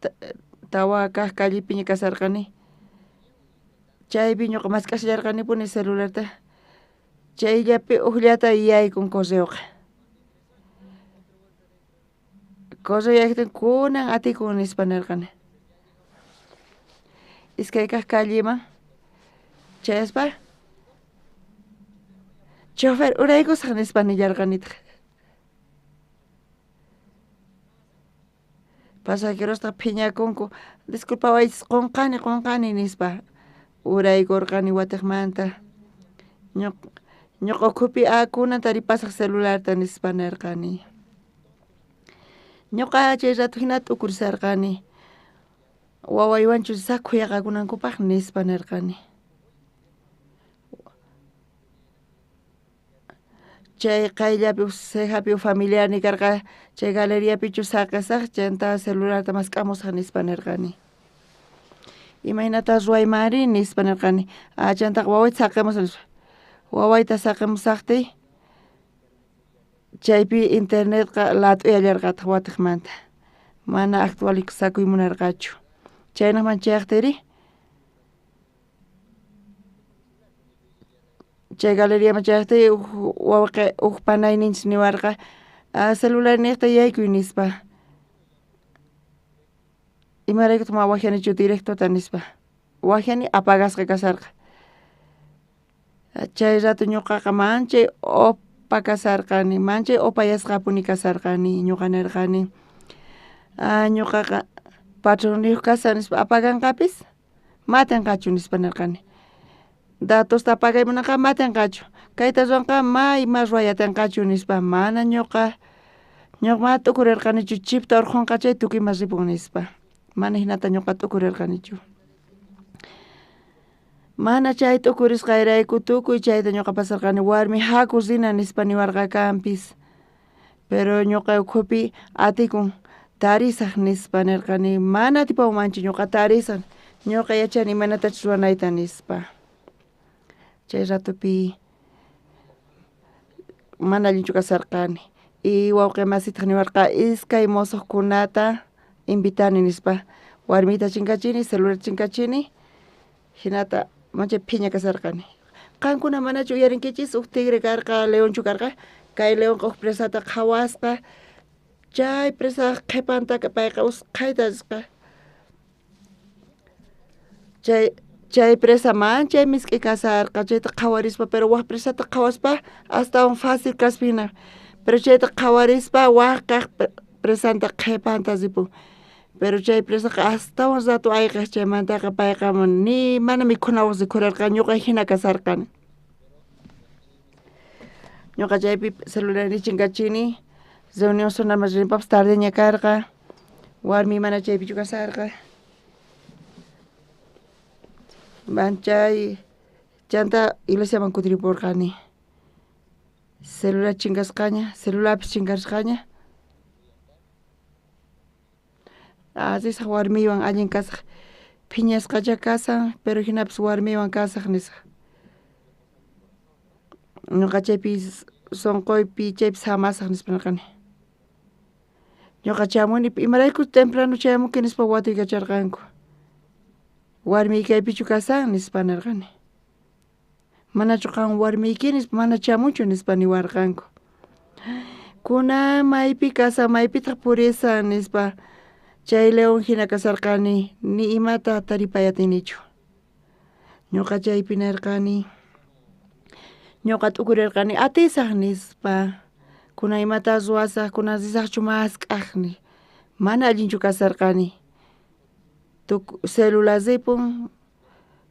tawa kaq callepiña kasarqani. Chaypi ñuqa mask'ashallarqanipuni celularta. Chayllapi ujllata yaykun correoqa. Correo yayktin kunan atikun nispa nirqani. Iskay kaq calleman chayaspa chofer uraykusaq nispa nillarqanitaq. Pasajerostaj phiñakunku, disculpawaychis qunqani nispa. Uraykurqani watiqmanta. Ñuqa ukhupi kunan taripasaq celularta nispa nirqani. Ñuqa chay rato hina t'ukurisarqani. Wawaywanchu risaq khuyaqakunankupaq nispa nirqani. Chay qayllapi cejapi familiarni karqa, chay galeriapichu saqesaq chanta celularta mask'amusaq nispa nirqani. Imaynata ruwaymanri nispa nirqani. Chantaqa wawayta saqemusaq nispa. Wawayta saqemusaqtiy chaypi internetqa lat'uyallarqataq watiqmanta. Mana actualizakuy munarqachu. Chaynaqman chayaqtiri chay galeriaman chayaqtiy wawqi huk panayninchis niwarqa celularniqta yaykuy nispa. Imaraykutaq ma wajyanichu directota nispa. Wajyani apagasqa kasarqa. Chay rato ñuqaqa manchay opa kasarqani, manchay opayasqapuni kasarqani, ñuqa nirqani. Ñuqaqa patronniyuq kasani nispa apaganqapis matinqachu nispa nirqani. Datosta apagay munanqa matinqachu, kayta ruwanqa ma ima ruway atinqachu nispa. Mana ñuqa mana t'ukurirqanichu chipta urqhunqa chay tukuy ima ripun nispa. Mana hinata ñuqa t'ukurirqanichu. Mana chay t'ukurisqayrayku tukuy chayta ñuqa pasarqani. Warmi haku rina nispa niwarqa kanpis. Pero ñuqa ukhupi atikun tarisaq nispa nirqani. Mana atipawanmanchu ñuqa tarisaq. Ñuqa yachani imaynatachus ruwanayta nispa. Chay ratopi mana allinchu kasarqani. Y wawqi masitaq niwarqa iskay mozoqkunata invitani nispa. Warmita chinkachini, celular chinkachini. Hinata manchay phiña kasarqani. Qankuna manachu uyarinkichis uj tigre karqa, leonchu karqa, kay leonqa uj presata qhawasqa, chay presaj qhipantaka payqa usqhayta risqa. Chay presa manchay misk'i kasarqa, chayta qhawarispa, pero waj presata qhawaspa astawan fácil kaspa hina, pero chayta qhawarispa waj kaq presanta qhipanta ripun. Pero chay presaqa astawan rato ayqej, chaymantaqa payqa ni mana mikhunawaj rikhurarqa, ñuqa hina kasarqani. Ñuqa chaypi celularni chinkachini, reunión zonalman rinapaqpas tardeña karqa, warmi mana chaypichu kasarqa. Manchay chanta iglesiaman kutiripurqani. Celular chinkasqaña, celularpis chinkarisqaña. Risaq warmiywan allin kasaq, phiñasqacha kasan, pero hinapis warmiywan kasaq nisaq. Ñuqa chaypi sunquypi chaypi samasaq nispa nirqani. Ñuqa chamuni imarayku temprano chayamunki nispa watuykacharqanku. Warmiy kaypichu kasan nispa nirqani. Manachu qan warmiyki nispa mana chamunchu nispa niwarqanku. Kunan maypi kasan maypitaq purisan nispa chay león hina kasarqani ni imata taripay atinichu. Ñuqa chaypi nirqani, ñuqa t'ukurirqani atisaq nispa, kunan imata ruwasaq, kunan risaqchu mask'aq ni, mana allinchu kasarqani. Celular ripun,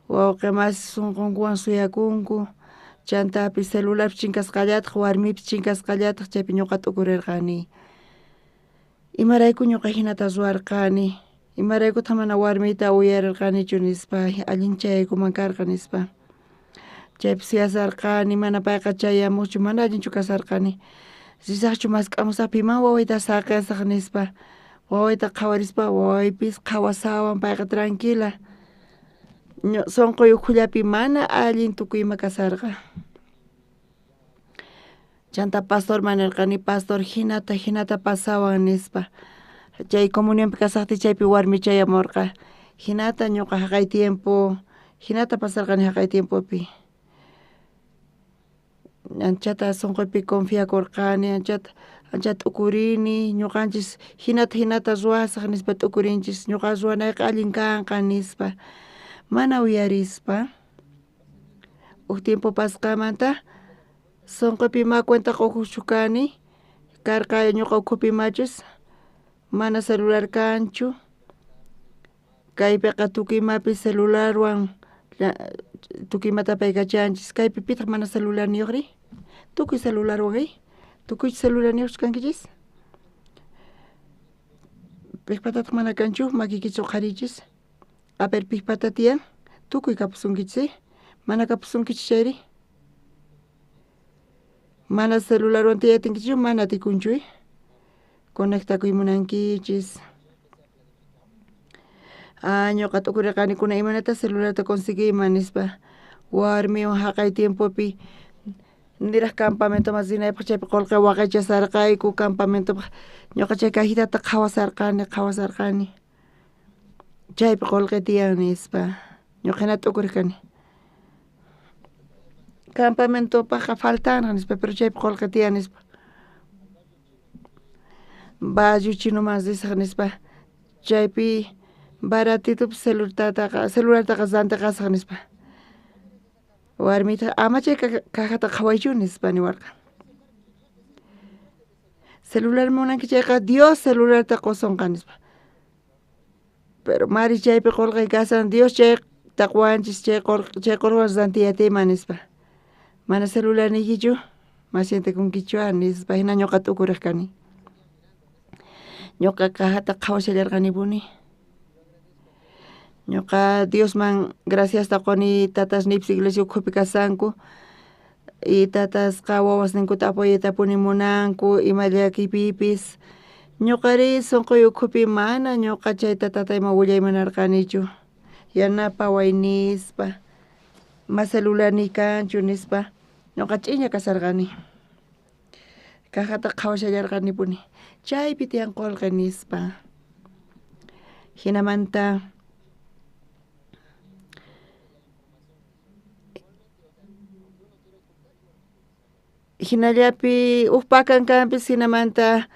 wawqi masi sunqunkuwan suyakunku, chantapis celularpis chinkasqallataq, warmipis chinkasqallataq, chaypi ñuqa t'ukurirqani. Imarayku ñuqa hinata ruwarqani, imaraykutaq mana warmiyta uyarirqanichu nispa, allin chayaykuman karqa nispa. Chaypi suyasarqani, mana payqa chayamuqchu, mana allinchu kasarqani. Risaqchu mask'amusaq piman wawayta saqisaq nispa. Wawayta qhawarispa wawaypis qhawasawan payqa tranquila. Sunquy ukhullapi mana allin tukuy ima kasarqa. Chanta pastorman nirqani, pastor hinata hinata pasawan nispa. Chay comunionpi kasaqtiy chaypi warmi chayamurqa. Hinata ñuqa haqay tiempo, hinata pasarqani haqay tiempopi. Anchata sunquypi confiakurqani, anchata t'ukurini, ñuqanchis hinata hinata ruwasaq nispa t'ukurinchis, ñuqa ruwanayqa allin kanqa nispa. Mana uyarispa, uj tiempo pasqamanta sunquypi ma cuenta qukuqchu kani, karqa ñuqa ukhupi machus, mana celular kanchu, kaypiqa tukuy imapi celularwan tukuy imata apaykachanchis, kaypi pitaq mana celularniyuqri? Tukuy celularwan, Tukuy celularniyuqchu kankichis? Piqpatataq mana kanchu, makiykichis uqhariychis. A ver, piqpata tiyan? Tukuy kapusunkichis, Mana kapusunkichis chayri? Mana celularwan tiyatinkichu, mana atikunchu, Conectakuy munankichis. Ñuqa t'ukurirqani kuna imanata celularta conseguiyman nispa. Warmiwan haqay tiempopi niraq campamentoman rinaypaq chaypi qullqi waqaychasarqayku campamentopaq. Ñuqa chay cajitata qhawasarqani. Chaypi qullqi tiyan nispa. Ñuqa hina t'ukuriq kani. Campamentopaqqa faltanraq nispa, pero chaypi qullqi tiyan nispa. Barrio chinoman risaq nispa. Chaypi baratitupi celulartaqa rantiqasaq nispa. Warmita ama chay cajata qhawaychu nispa niwarqa. Celular munanki chayqa Dios celularta qusunqa nispa. Pero mari chaypi qullqi kasan Dios chay taqwanchis chay qullqiwan rantiyatiman nispa. Mana celular niykichu, ma sientekunkichu nispa hina ñuqa t'ukuriq kani. Ñuqa cajata qhawashallarqanipuni. Ñuqa Diosman graciasta quni tatasniypis iglesia ukhupi kasanku y tatasqa wawasninkuta apoyaytapuni munanku ima llakiypipis. Ñuqari sunquy ukhupi mana ñuqa chayta tatayman willaymanarqanichu. Yanapaway nispa, ma celularniy kanchu nispa. Ñuqa ch'iña kasarqani. Cajata qhawashallarqanipuni. Chaypi tiyan qullqi nispa. Hinamanta Jinallapi uj pakankanpis jinamanta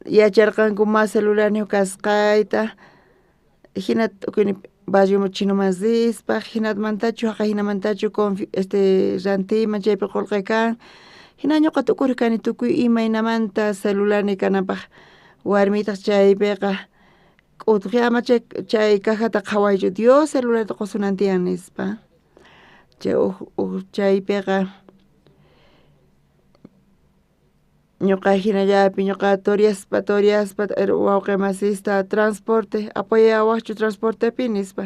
yacharqanku ma celularniyuq kasqayta, jina tukuyni barrio chinoman rispa jinamantachu jaqay jinamantachu confi este rantiyman chaypi qullqi kan jina ñuqa tukurik kani tukuy imaynamanta celularniy kananpaq warmitaq chaypiqa k'utuq ama chay chay cajata qhawaychu Dios celularta qusunan tiyan nispa chay uj uj chaypiqa ñuqa jinallapi ñuqa toriaspa toriaspa wawqi masista transporte apoyawaqchu transportepi nispa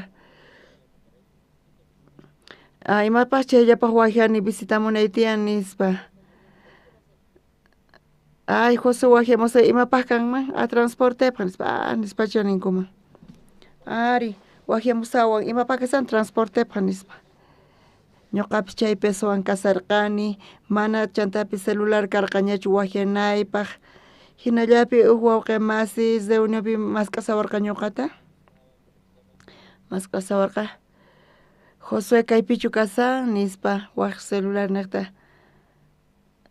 ah imapaq chayllapaq wajyani visitamunay tiyan nispa ay José wajyamusay imapaq kanman a transportepaq nispa ah nispacha ninkuman ari wajyamusawan imapaq kasan transportepaq nispa ñuqapis chay pesowan kasarqani mana chantapis celular karqañachu wajyanaypaq jinallapi uj wawqi masi reunionpi mask'asawarqa ñuqata mask'asawarqa Josué kaypichu kasan nispa waj celular niqta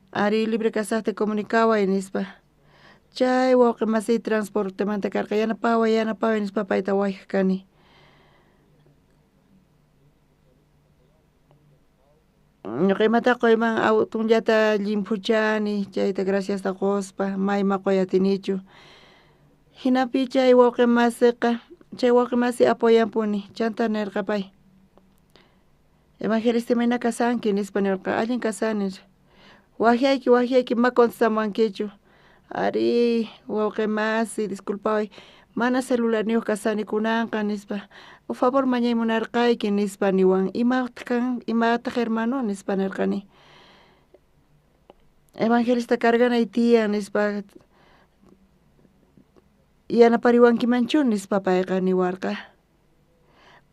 ari libre kasaqta comunicaway nispa chay wawqi masiy transportemanta karqa yanapaway yanapaway nispa payta wajyaq kani ñuqa imata quyman autunllata llimphuchani chayta graciasta quspa mayma quy atinichu jinapi chay wawqi masiqa chay wawqi masi apoyanpuni chanta nirqa pay evangelista imayna kasanki nispa nirqa allin kasani wajyayki wajyayki ma contestamuwankichu ari wawqi masi disculpaway mana celularniyuq kasani kunanqa nispa por favor mañay munarqayki nispa niwan imataq kan imataq hermano nispa nirqani evangelista carganay tiyan nispa yanapariwankimanchu nispa payqa niwarqa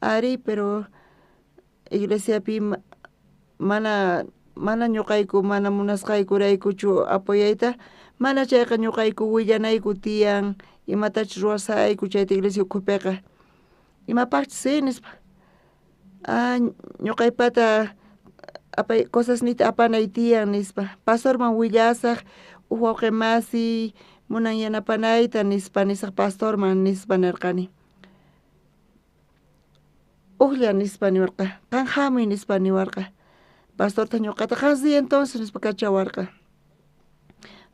ari pero iglesiapi mana mana ñuqayku mana munasqaykuraykuchu apoyayta mana chayqa ñuqayku willanayku tiyan imatachus ruwasayku chayta iglesia ukhupiqa imapaqchus si nispa ah ñuqaypata apay cosasniyta apanay tiyan nispa pastorman willasaq uj wawqi masiy munan yanapanayta nispa nisaq pastorman nispa nirqani ujlla nispa niwarqa qan jamuy nispa niwarqa pastorta ñuqata qan riy entonces nispa kachawarqa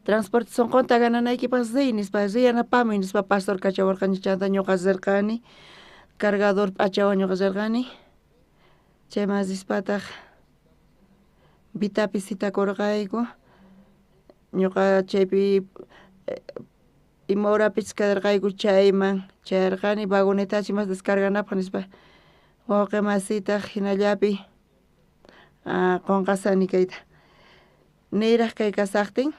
transporte sunqunta gananaykipaq riy nispa riy yanapamuy nispa pastor kachawarqa chanta ñuqa rirqani cargador p'achawan ñuqa rirqani chayman rispataq Vitapi citakurqayku ñuqa chaypi ima horapis quedarqayku chayman chayarqani vagonetachi mas descarganapaq nispa wawqi masitaq jinallapi qunqasani kayta niraq kay kasaqtin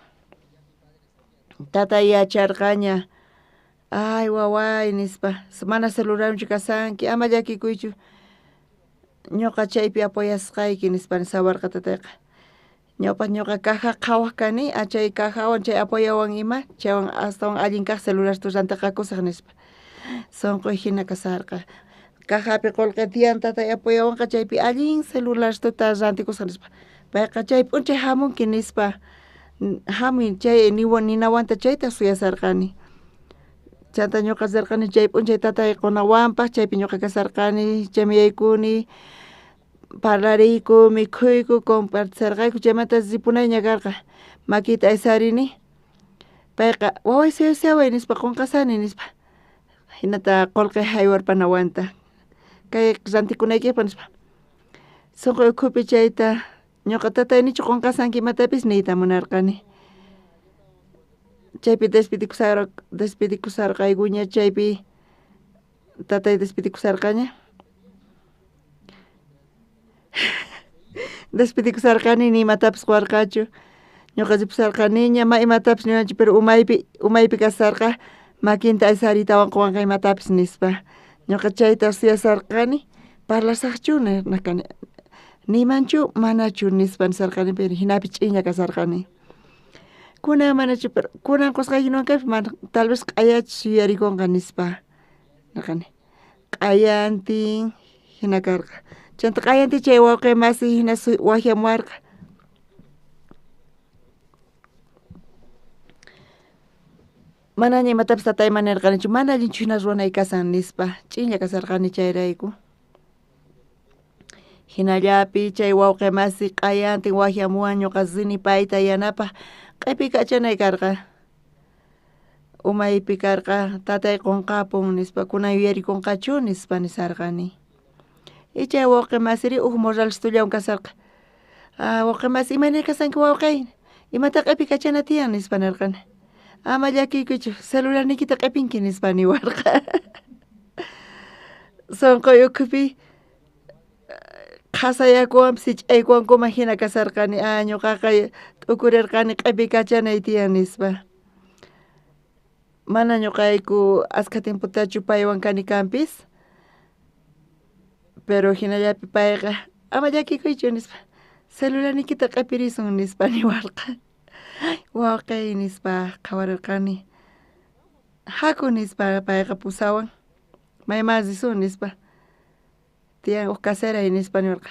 tatay yacharqaña ay waway nispa mana celularwanchu kasanki ama llakikuychu ñuqa chaypi apoyasqayki nispa nisawarqa tatayqa ñawpaq ñuqa caja qhawaq kani a chay cajawan chay apoyawan ima chaywan astawan allin kaq celularta rantiqakusaq nispa sunquy jina kasarqa cajapi qullqi tiyan tatay apoyawanqa chaypi allin celulartuta rantikusaq nispa payqa chay p'unchay jamunki nispa jamuy chay niwan ninawanta chayta suyasarqani chanta ñuqa rirqani chay p'unchay tatay qunawanpaq chaypi ñuqa kasarqani chayman yaykuni parlariyku mikhuyku compartisarqayku chaymanta ripunayña karqa makiyta aysarini payqa waway suyasaway nispa qunqasani nispa jinata qullqi haywarpanawanta kay rantikunaykipaq nispa sunquy ukhupi chayta ñuqa tatay nichu qunqasanki imatapis niyta munarqani chaypi despedikusarqaykuña chaypi tatay despedikusarqaña despedikusarqani ni imatapis quwarqachu ñuqa ripusarqaniña ma imatapis niwanchu pero umaypi umaypi kasarqa makinta aysaritawan quwanqa imatapis nispa ñuqa chayta suyasarqani parlasaqchu nirqani nimanchu manachu nispa nisarqani pero jinapi ch'inya kasarqani kunan manachu pero kunan qusqayki niwankapis mana tal vez q'ayachus yuyarikunqa nispa nirqani q'ayantin jina karqa chanta q'ayantin chay wawqi masi jina wajyamuwarqa Manaña imatapis tatayman nerqanichu, mana allinchu hina ruwanay kasan nispa, ch'inlla kasarqani chayrayku. Hinallapi chay wawqi masi q'ayantin waqyamuwan ñuqa rini payta yanapaq q'ipi kachanay karqa. Umaypi karqa tatay qunqapun nispa, kunan yuyarikunqachu nispa nisarqani. Y chay wawqi masiri uj morralstullawan kasarqa. Ah, wawqi masi, imayna kasanki wawqay? Imata q'ipi kachana tiyan nispa nirqani. Ama llakikuychu, celularniykita q'ipinki nispa niwarqa. Sunquy ukhupi qhasayakuwanpis sich'aykuwankuman hina kasarqani. Ah, ñuqaqa t'ukurirqani q'ipi kachanay tiyan nispa. Mana ñuqayku askha tiempotachu paywan kani kanpis, pero hinallapi payqa ama llakikuychu nispa, celularniykita q'ipirisun nispa niwarqa. Wawqey nispa qhawarirqani. Haku nispa payqa pusawan, mayman risun nispa. Tiyan uj caseray nispa niwarqa.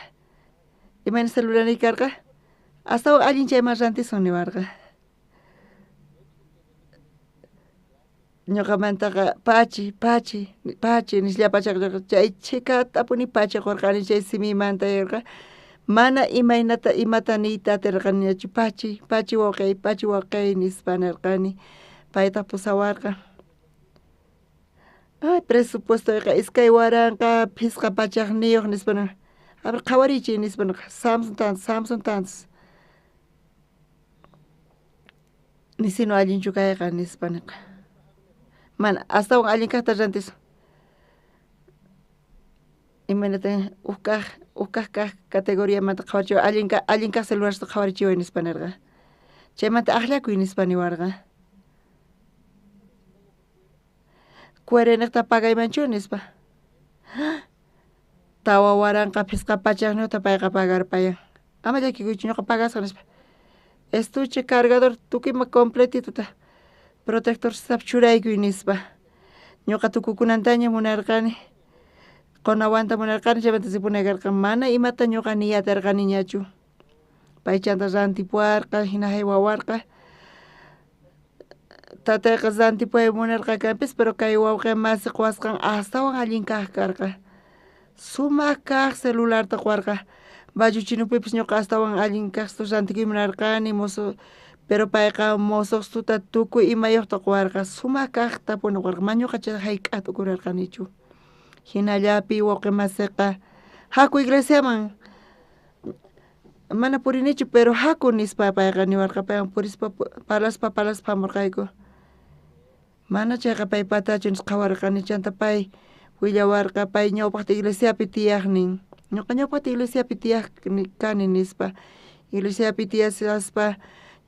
Imayna celularniyki karqa? Astawan allin chayman rantisun niwarqa. Ñuqamantaqa pachi, pachi, pachi nisllapacha chay chhikatapuni pachi qurqani chay simimanta yarqa. Mana imaynata imata niyta atirqaniñachu, pachi, pachi wawqey, pachi wawqey nispa nirqani. Paytaq pusawarqa. Ay, presupuestoyqa 2500 nispa nirqa. A ver, qhawariychik nispa nirqa. Samsung tantas, Samsung tantas. Nisinu allinchu kayqa nispa nirqa. Mana, astawan allin kaqta rantisun. Imaynatan uj kaq categoriamanta qhawarichiway, allin kaq celularsta qhawarichiway nispa nirqa. Chaymanta akllakuy nispa niwarqa. Cuereniqta pagaymanchu nispa. 4500 payqa pagarpayan. Ama llakikuychu ñuqa pagasaq nispa. Estuche, cargador, tukuyma completituta protector churaykuy nispa. Ñuqa tukukunantaña munarqani. Qunawanta munarqani chaymanta ripunay karqa. Mana imata ñuqa ni atirqaniñachu. Pay chanta rantipuwarqa, hina haywawarqa. Tatayqa rantipuway munarqa kanpis, pero kay wawqi masi quwasqan astawan allin kaq karqa. Sumaq kaq celularta quwarqa. Balluchinupipis ñuqa astawan allin kaqta rantikuy munarqani, mozo, pero payqa mosoqstuta tukuy imayuqta quwarqa. Sumaq kaqtapuni quwarqa. Mana ñuqa chay hayk'aq t'ukurarqanichu. Hinallapi wawqi masiqa haku iglesiaman. Mana purinichu, pero haku nispa payqa niwarqa. Paywan purispa parlaspa parlaspa hamurqayku. Mana chayqa paypatachu nispa qhawarqani. Chanta pay willawarqa pay ñawpaqta iglesiapi tiyaqnin. Ñuqa ñawpaqta iglesiapi tiyaq kani nispa. Iglesiapi tiyashaspa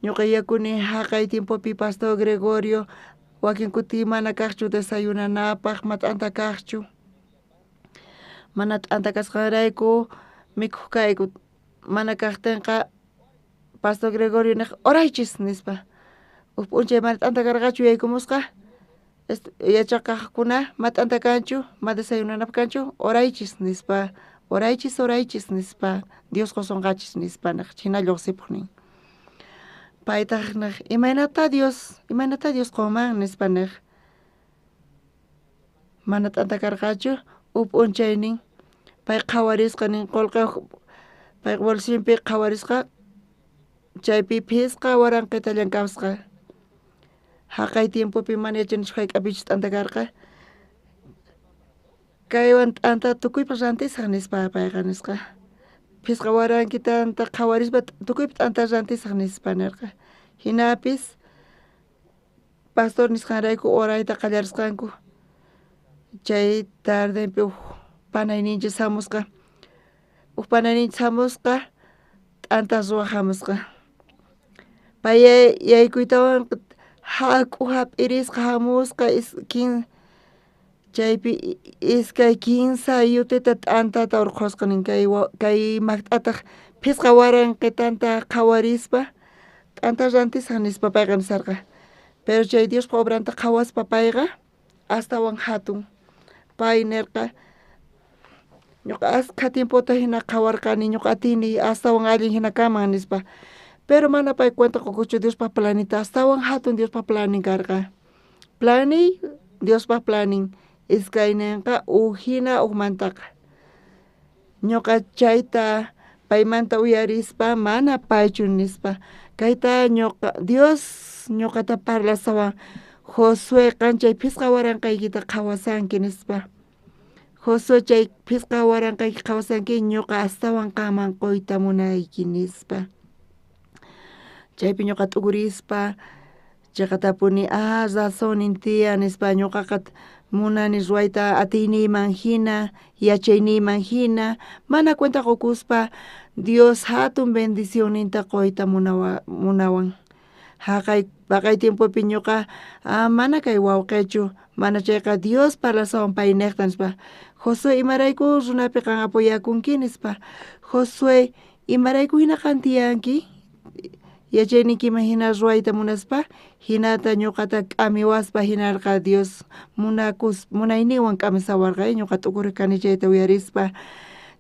ñuqa yakuni haqay tiempopi Pastor Gregorio wakin kuti mana kaqchu desayunanapaq, ma t'anta kaqchu. Mana t'anta kasqanrayku mikhuq kayku. Mana kaqtinqa Pastor Gregorio niq oraychis nispa. Uj p'unchay mana t'anta karqachu yaykumusqa. Yachaqaqkuna ma t'anta kanchu, ma desayunanapaq kanchu, oraychis nispa. Oraychis, oraychis nispa. Dios qusunqachis nispa niq. Hina lluqsipuq nin. Paytaq niq, imaynata Dios, imaynata Dios qunman nispa niq. Mana t'anta karqachu, uj p'unchay nin. Pay qhawarisqa nin qullqi pay bolsillopi qhawarisqa chaypi 5000 llank'asqa. Haqay tiempopi mana yachanichu hayk'apichus t'anta karqa. Kaywan t'anta tukuypaq rantisaq nispa payqa nisqa. 5000 qhawarispa tukuypaq t'anta rantisaq nispa nirqa. Hinapis pastor nisqanrayku orayta qallarisqanku. Chay tardenpi uj panayninchis hamusqa. Uj panayninchis hamusqa t'anta ruwaq hamusqa. Pay yaykuytawan hak'u hap'irisqa hamusqa chaypi 2 3 yutita t'antata urqhusqa nin kay maqt'ataq 5000 qhawarispa t'anta rantisaq nispa payqa nisarqa. Pero chay Diospa obranta qhawaspa payqa astawan hatun. Pay nirqa ñuqa askha tiempota hina qhawarqani ñuqa atini astawan allin hina kaman nispa. Pero mana pay cuenta qukuchu Diospa planita astawan hatun Diospa planin karqa. Planniy Diospaj plannin iskaynenqa ujina ujmantaqa. Ñuqa chayta paymanta uyarispa mana paychu nispa kayta ñuqa Dios ñuqata parlasawan Josué qan chay 5000 qhawasanki nispa. Josué chay 5000 qhawasanki ñuqa astawan qanman quyta munayki nispa. Chaypi ñuqa t'ukurispa chayqatapuni razonnin tiyan nispa ñuqaqa munani ruwayta atiyniyman hina yachayniyman hina mana cuenta qukuspa Dios hatun bendicionninta quyta munawan. Haqay paqay tiempopi ñuqa mana kay wawqichu mana chayqa Dios parlasawan payniqta nispa. Josué imarayku runapi qan apoyakunki nispa. Josué imarayku hina qan tiyanki yachayniykiman hina ruwayta munaspa hinata ñuqata k'amiwaspa hinarqa Dios munakus munayninwan k'amisawarqa ñuqa t'ukuriq kani chayta uyarispa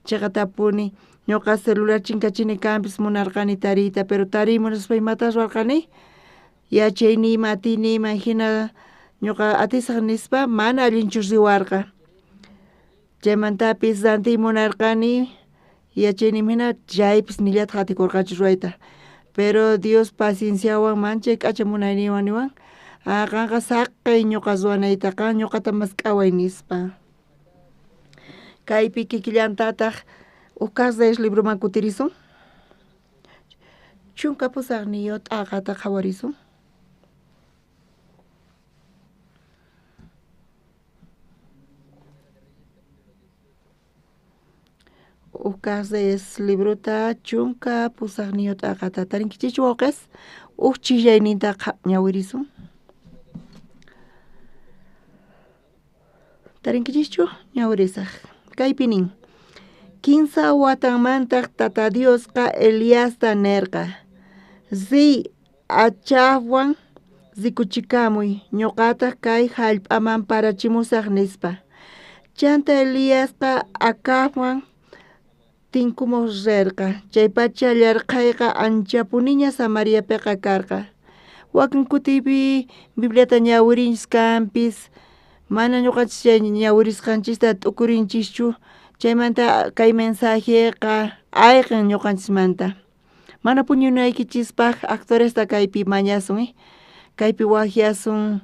chayqatapuni ñuqa celular chinkachini kanpis munarqani tariyta pero tariy munaspa imata ruwarqani yachayniyman atiyniyman hina ñuqa atisaq nispa mana allinchu riwarqa. Chaymantapis rantiy munarqani yachayniyman hina chaypis nillataq atikurqachu ruwayta. Pero Dios pacienciawan manchay k'acha munayninwan niwan qanqa saqey ñuqa ruwanayta qan ñuqata mask'away nispa. Kaypi kikillantataq uj kaq Reyes libroman kutirisun 18 t'aqata qhawarisun. Uj kaq Reyes librota 18 t'aqata tarinkichikchu wawqis uj chillayninta ñawirisun. Tarinkichikchu ñawirisaq. Kaypi nin 15 watanmantaq Tata Diosqa Eliasta nerqa riy Achabwan rikuchikamuy ñuqataq kay hallp'aman parachimusaq nispa. Chanta Eliasqa Acabwan tinkumuq rirqa chaypacha llarqhayqa anchapuniña Samariapiqa karqa. Wakin kutipi Bibliata ñawirinchis kanpis mana ñuqanchis chay ñawirisqanchista t'ukurinchischu chaymanta kay mensajeqa ayqin ñuqanchismanta. Mana puñunaykichispaq actoresta kaypi mañasun kaypi waqyasun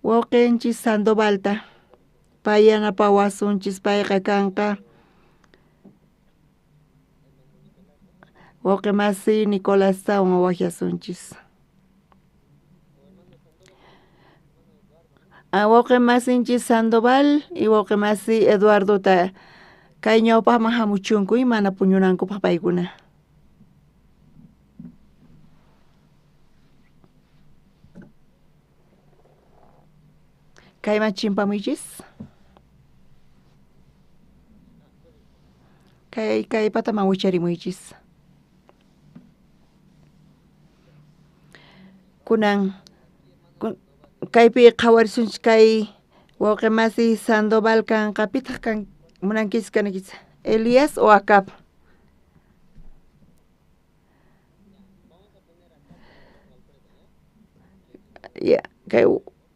wawqinchis Sandovalta pay yanapawasunchis payqa kanqa wawqi masi Nicolastawan waqyasunchis. Wawqi masinchis Sandoval y wawqi masi Eduardota kay ñawpaqman hamuchunku mana puñunankupaq paykuna. Kayman chimpamuychis. Kay pataman wicharimuychis. Kunan kaypi qhawarisunchis kay wawqi masi Sandoval kanqa pitaq kan munankichis kanaykichis Elías o Acab. Ya kay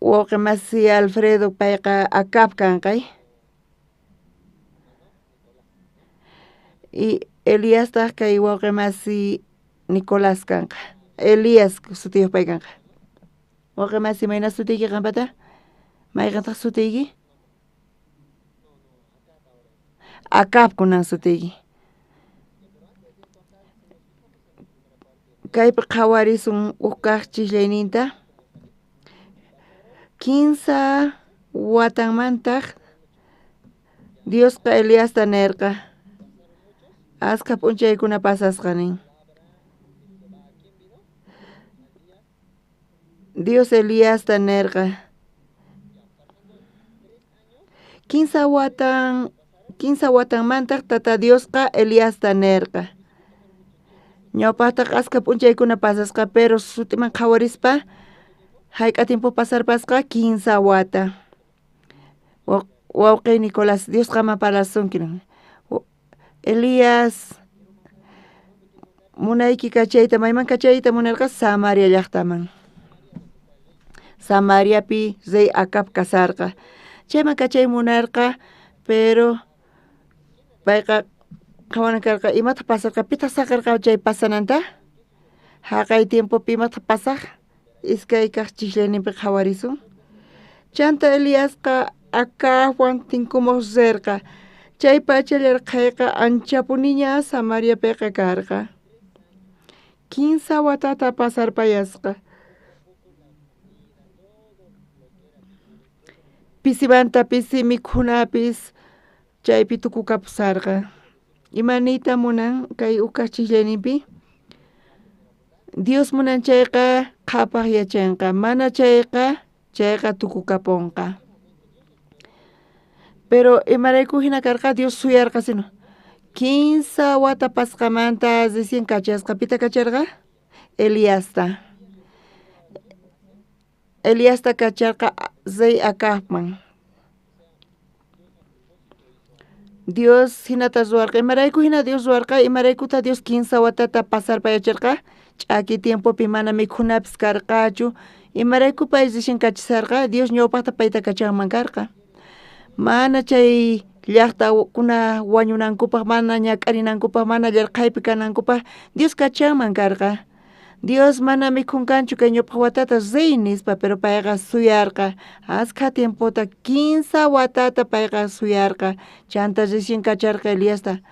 wawqi masi Alfredo payqa Acab kanqay. Y Eliastaq kay wawqi masi Nicolás kanqa. Elías sutiyuq pay kanqa. Wawqi masi mayna sutiyki qanpata? Mayqantaq sutiyki? Acab kunan sutiyki. Kaypi qhawarisun uj kaq chislayninta. 15 watanmantaq Diosqa Eliasta nerqa askha p'unchaykuna pasasqa nin. Dios Eliasta nerqa 15 watanmantaq Tata Diosqa Eliasta nerqa. Ñawpaqtaq askha p'unchaykuna pasasqa pero sutiman qhawarispa hayk'a tiempo pasarpasqa 15 wata. Wawqi Nicolás Diosqa ma parlasunki. Elías Munayki kachayta, mayman kachayta munarqa? Samaria llaqtaman. Samariapi rey Acab kasarqa. Chayman kachay munarqa, pero payqa qhawanan karqa imataq pasarqa, pitaq saqerqa chay pasananta? Jaqay tiempopi imataq pasaq? Iskay kaq chijllayninpi qhawarisun. Chanta Eliasqa Acabwan tinkumuq rirqa. Chay pacha llarqhayqa anchapuniña Samariapiqa karqa. 15 watata pasarpayasqa. Pisimanta pisi mikhunapis chaypi tukukapusarqa. Ima niyta munan kay ukaq chijllayninpi? Dios munan chayqa qhapaq yachanqa, mana chayqa chayqa tukukapunqa. Pero imarayku hina karqa Dios suyarqa sino 15 wata pasqamanta recién kachasqa. Pita kacharqa? Eliasta. Eliasta kacharqa rey Acabman. Dios hinata ruwarqa. Imarayku hina Dios ruwarqa? Imaraykuta Dios 15 watata pasarpayacharqa? Ch'aki tiempopi mana mikhunapis karqachu. Imarayku pay recién kachisarqa? Dios ñawpaqta payta kachanman karqa. Mana chay llaqtakuna wañunankupaq, mana ñak'arinankupaq, mana llarqhaypi kanankupaq Dios kachanman karqa. Dios mana mikhunkanchu kay ñawpaq watata rey nispa, pero payqa suyarqa. Askha tiempota 15 watata payqa suyarqa. Chanta recién kacharqa Eliasta.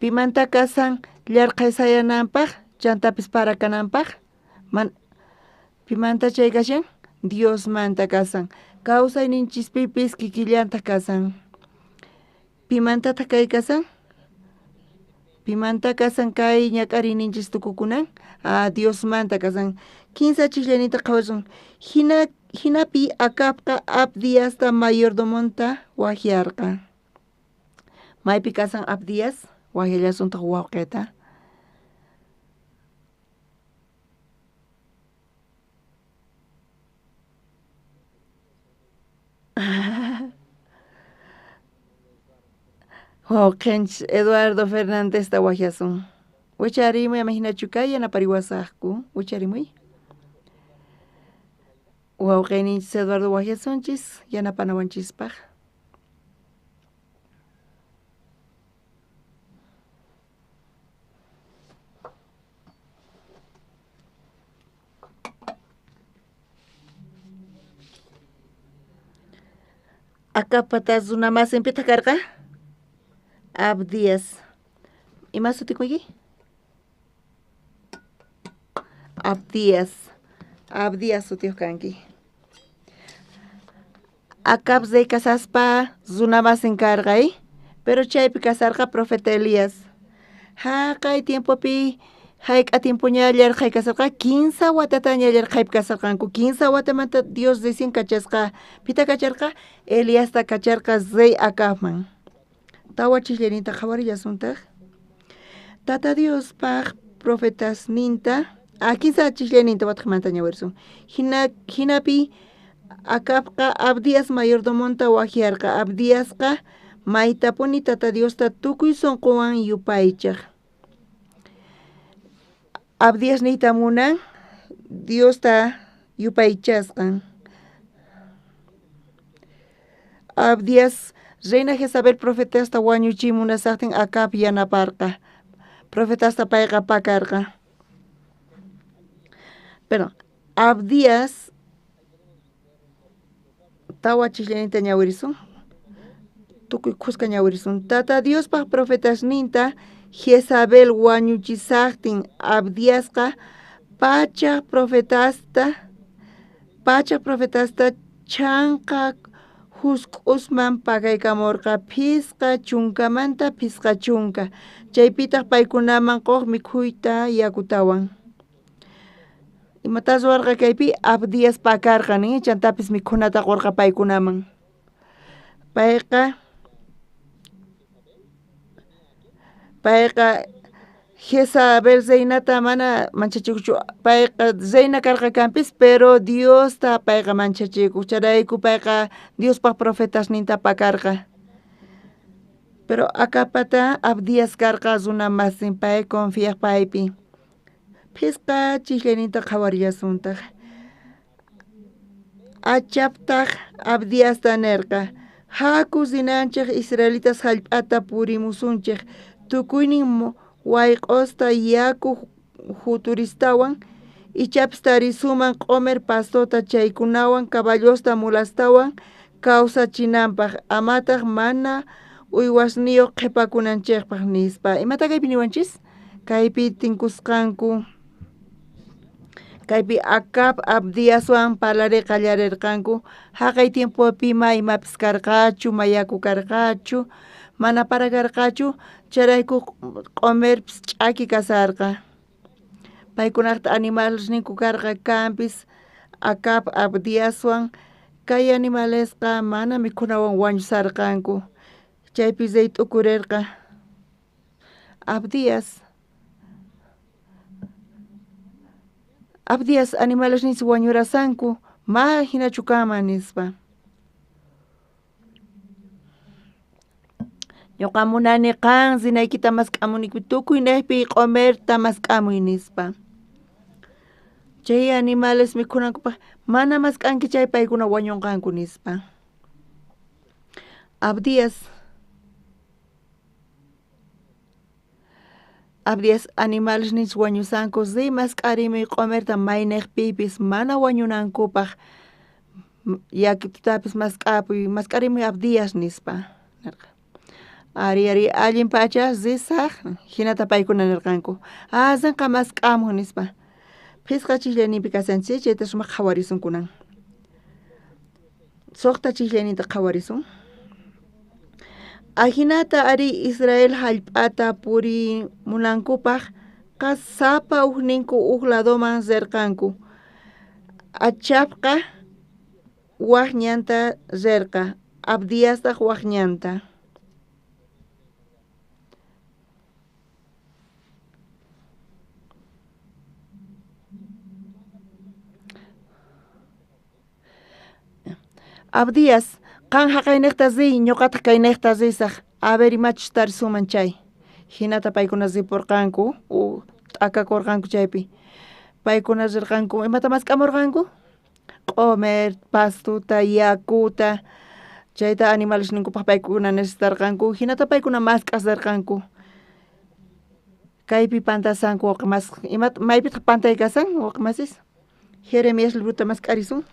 Pimanta kasan llarqhay sayananpaq, chantapis para kananpaq? Pimanta chay kashan? Diosmanta kasan. Kawsayninchispipis kikillantaq kasan. Pimantataq kay kasan? Pimanta kasan kay ñak'ariyninchis tukukunan? Diosmanta kasan. 15 chijllayninta qhawasun. Hinapi Acabqa Abdiasta mayordomonta wajyarqa. Maypi kasan Abdias? Wajyallasuntaq wawqita. Wawqinchis Eduardo Fernándezta wajyasun. Wicharimuy ama hinachu kay yanapariwasaqku. Wicharimuy. Wawqiyninchis Eduardo wajyasunchis yanapanawanchispaq. Acabpata runa masinpitaq karqa? Abdias. Ima sutikuyki? Abdias. Abdias sutiyuq kanki. Acab rey kasaspa runa masin karqa, pero chaypi kasarqa profeta Elías. Jaqay tiempopi hayk'a tiempoña llarqhay kasarqa? 15 watataña llarqhaypi kasarqanku. 15 watamanta Dios recién kachasqa. Pita kacharqa? Eliasta kacharqa rey Acabman. Tawa chijllayninta qhawarillasuntaq. Tata Diospaq profetasninta, 15 chijllayninta wataqmanta ñawirisun. Hinapi Acabqa Abdias mayordomonta wajyarqa. Abdiasqa maytapuni Tata Diosta tukuy sunquwan yupaychaq. Abdias niyta munan Diosta yupaychasqan. Abdias reina Jezabel profetasta wañuchimunasaqtin Acab yanaparqa. Profetasta payqa pakarqa. Pero Abdias tawa chijllayninta ñawirisun. Tukuy khuska ñawirisun. Tata Diospaq profetasninta Jezabel wañuchisaqtin Abdiasqa pachaq profetasta chanqa husk'usman pakaykamurqa 50 50. Chaypitaq paykunaman quq mikhuyta yakutawan. Imata ruwarqa kaypi? Abdias pakarqa nin, chantapis mikhunata qurqa paykunaman. Payqa Jezabel reinata mana manchachikuchu. Payqa reina karqa kanpis, pero Diosta payqa manchachikuq. Chayrayku payqa Diospaq profetasninta pakarqa. Pero Acabpata Abdías karqa runa masin pay confiaj paypi. Phisqa chijllayninta qhawarillasuntaq. Achabtaj Abdiasta nerqa, haku rinanchej israelitas jallp'ata purimusunchej tukuynin wayq'osta yaku juturistawan ichapis tarisuman q'omer pastota chaykunawan caballosta mulastawan kawsachinanpaj amataq mana uywasniyuq qhipakunanchejpaj nispa. Imata kaypi niwanchis? Kaypi tinkusqanku kaypi Acab Abdiaswan parlari qallarerqanku jaqay tiempopi ma imapis karqachu, ma yaku karqachu, mana para karqachu, chayrayku q'omerpis ch'aki kasarqa. Paykunaqta animalesninku karqa kanpis Acab Abdiaswan kay animalesqa mana mikhunawan wañusarqanku. Chaypi rey t'ukurerqa. Abdías Abdías animalesninchis wañurasanku ma hinachu kanman nispa. Ñuqa munani qan rinaykita mask'amuniyki tukuy nejpi q'omerta mask'amuy nispa. Chay animales mikhunankupaj mana mask'anki chay paykuna wañunqanku nispa. Abdías Abdías animales ninchis wañusanku riy mask'arimuy q'omerta maynejpipis mana wañunankupaj yakutapis mask'apuy mask'arimuy Abdías nispa nerqa. Ari ari allin pacha risaj hinata paykuna nerqanku. Ah rinqa mask'amuj nispa. Phisqa chijllayninpi kashanchis chayta sumaq qhawarisun kunan. Suqta chijllayninta qhawarisun. Ajinata ari Israel jallp'ata purimunankupaj qa sapa ujninku uj ladoman rirqanku. Achabqa waj ñanta rirqa, Abdiastaq waj ñanta. Abdías, qan jaqaynejta riy, ñuqataq kaynejta risaj, a ver imachus tarisuman chay. Hinata paykuna ripurqanku, t'akakurqanku chaypi. Paykuna rirqanku, imata mask'amurqanku? Q'omer, pastuta, yakuta, chayta animalesninkupaj paykuna necesitarqanku, hinata paykuna mask'as rirqanku. Kaypi pantasanku wawqi imata maypitaq pantay kasan wawqi masis? Jeremías librota mask'arisun.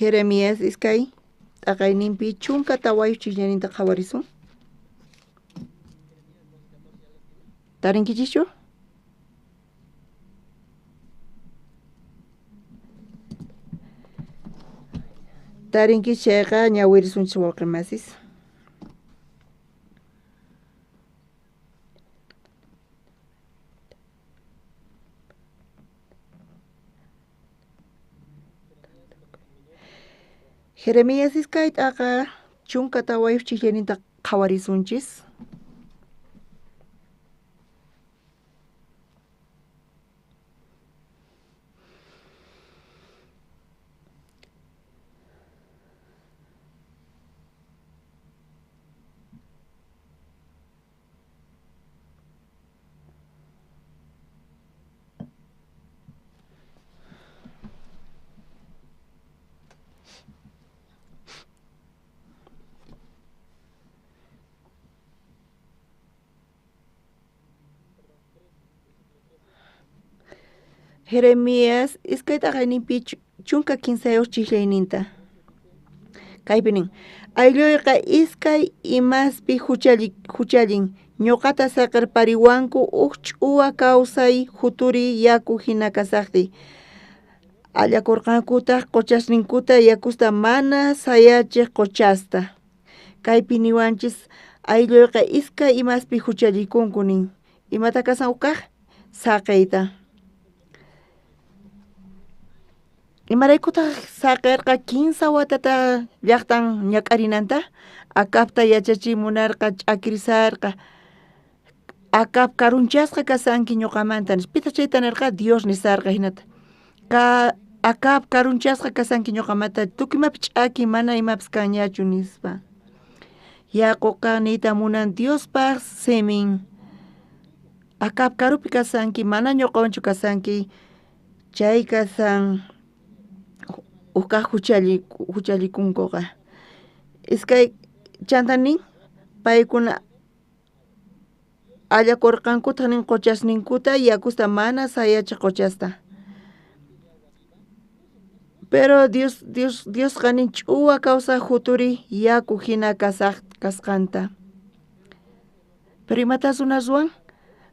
Jeremías iskay t'aqayninpi chunka tawayuq chijllayninta qhawarisun. Tarinkichischu? Tarinkichis chayqa ñawirisunchis wawqi masis. Jeremías iskay t'aqa chunka tawayuq chijllayninta qhawarisunchis. Jeremías iskay t'aqayninpi chunka kinsayuq chijllayninta. Kaypi nin, aylluyqa iskay imaspi huchallin, ñuqata saqerpariwanku uj ch'uwa kawsay juturi yaku hina kasaqtiy. Allakurqankutaq qochasninkuta yakusta mana sayachiq qochasta. Kaypi niwanchis aylluyqa iskay imaspi huchallikunku nin. Imata kasan uj kaq? Saqeyta. Imaraykutaq saqerqa 15 watata llaqtan ñak'arinanta? Acabta yachachiy munarqa ch'akirisarqa. Acab karunchasqa kasanki ñuqamanta nispa. Pitaq chayta nirqa? Dios nisarqa hinata. Acab karunchasqa kasanki ñuqamanta, tukuy imapi ch'aki, mana imapis kanñachu nispa. Yakuqa niyta munan Diospaq simin. Acab karupi kasanki, mana ñuqawanchu kasanki, chay kasan uqkaq huchallikunkuqa. Iskay chanta nin paykuna allakurqankutaq nin qochasninkuta yakusta mana sayachiq qochasta. Pero Diosqa nin ch'uwa kawsaq juturi yaku hina kasqanta. Pero imata runa ruwan?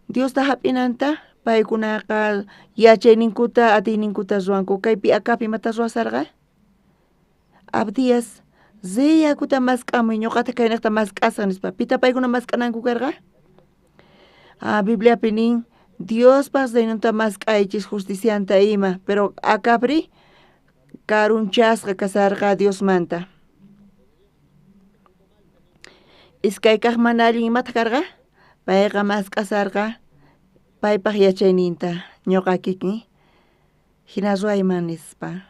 Diosta hap'inanta paykunaqa yachayninkuta atiyninkuta ruwanku. Kaypi Acab imata ruwasarqa? Abdías riy yakuta mask'amuy, ñuqata kaynaqta mask'asaq nispa. Pita paykuna mask'ananku karqa? Bibliapi nin Diospaq reinonta mask'aychis justicianta ima, pero Acabri karunchasqa kasarqa Diosmanta. Iskaykaq mana allin imata karqa? Payqa mask'asarqa paypaq yachayninta, ñuqa kikin hina ruwayman nispa.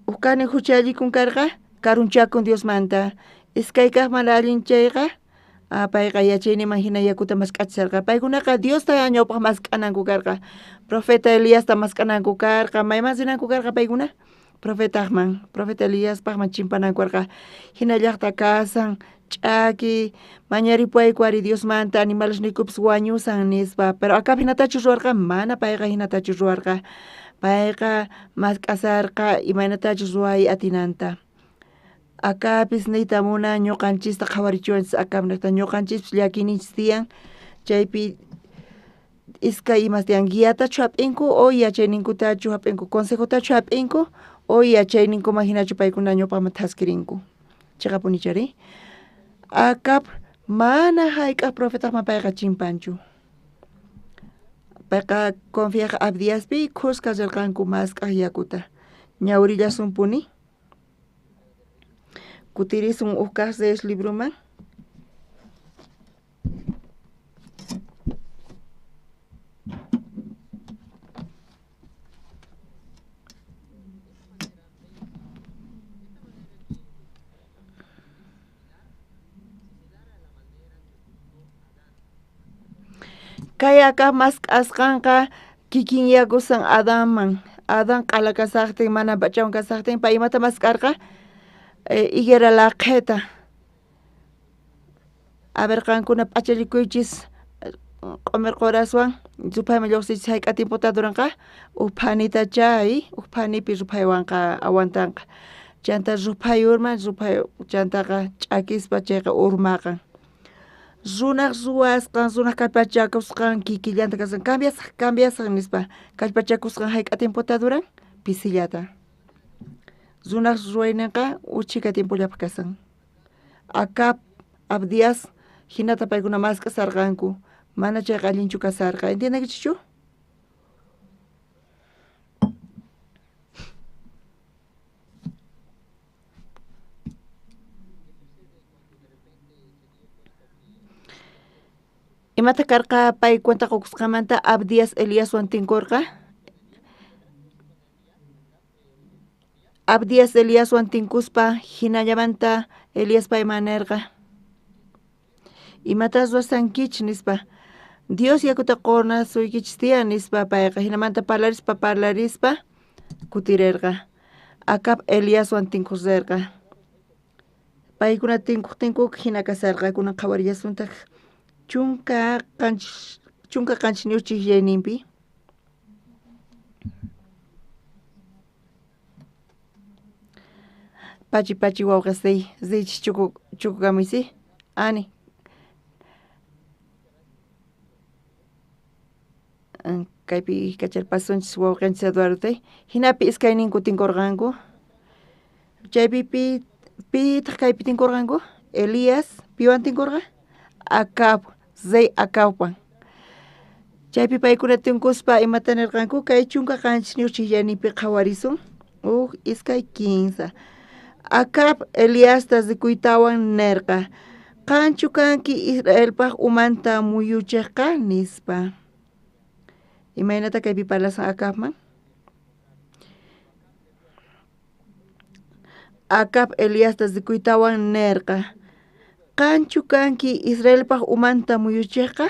Uqkani huchallikun karqa, karunchakun Diosmanta. Iskaykaq mana allin chayqa, payqa yachayninman hina yakuta mask'achisarqa. Paykunaqa Diosta ñawpaq mask'ananku karqa. Profeta Eliasta mask'ananku karqa. Mayman rinanku karqa paykuna? Profetaqman, profeta Eliaspaqman chimpananku karqa. Hina llaqta kasan, ch'aki, mañaripuwayku ari Diosmanta, animalesniykupis wañusan nispa. Pero Acab hinatachu ruwarqa? Mana payqa hinatachu ruwarqa. Payqa mask'asarqa imaynatachus ruway atinanta. Acabpis niyta munan ñuqanchista qhawarichiwanchis Acab niqta, ñuqanchispis llakiyninchis tiyan, chaypi iskay imas tiyan, guiatachu hap'inku o yachayninkutachu hap'inku, consejotachu hap'inku o yachayninkuman hinachu paykuna ñawpaqman thaskirinku. Chiqapunichari. Acab mana hayk'aq profetaqman payqa chimpanchu. Payqa confiaq Abdiaspi khuska rirqanku mask'aq yakuta. Ñawrillasunpuni. Kutirisun huk kaq Reyes libroman. Kay Acab mask'asqanqa kikin yakusan Adanman. Adán q'ala kasaqtin, mana p'achawan kasaqtin, pay imata mask'arqa? Higuera laqheta. A ver, qankuna p'achallikuychis q'umir quraswan, ruphayman lluqsichis hayk'a tiempota duranqa? Uj phanita chay, uj phanipi ruphaywanqa aguantanqa. Chanta ruphay urman, ruphay chantaqa ch'akispa chayqa urmaqan. Runaq ruwasqan, runaq kallpachakusqan kikillanta kasan, cambiasaq, cambiasaq nispa. Kallpachakusqan hayk'a tiempota duran? Pisillata. Runaq ruwayninqa uchika tiempollapaq kasan. Acab, Abdías hinata paykuna mask'asarqanku, mana chayqa allinchu kasarqa. ¿Entiendenkichikchu? Imata karqa pay cuenta qukusqanmanta Abdías Eliaswan tinkurqa? Abdías Eliaswan tinkuspa hinallamanta Elías payman nirqa: Imatas ruwasankichik nispa. Dios yakuta qunasuykichis tiyan nispa payqa hinamanta parlarispa parlarispa kutirirqa. Acab Eliaswan tinkurirqa. Paykuna tinkuqtinku hina kasarqa. Kunan qhawarillasuntaq chunka qanchisniyuq chikllayninpi. Pachi pachi wawqesay, riychis chukukamuysi. Ani. Kaypi kacharpasunchis wawqenchis Eduardo. Hinapi iskayninku tinkurqanku. Chaypi pitaq kaypi tinkurqanku? Elías piwan tinkurqa? Acab, rey Acabwan. Chaypi paykuna tinkuspa imata nirqanku? Kay 17 chikllanipi qhawarisun. 1, 2, 15. Acab Eliasta rikuytawan nirqa: Qanchu kanki Israelpaj umanta muyuchejqa, nispa. Imaynata kaypi parlasan Acabman? Acab Eliasta rikuytawan nerqa: Qanchu kanki Israelpaj umanta muyuchejqa,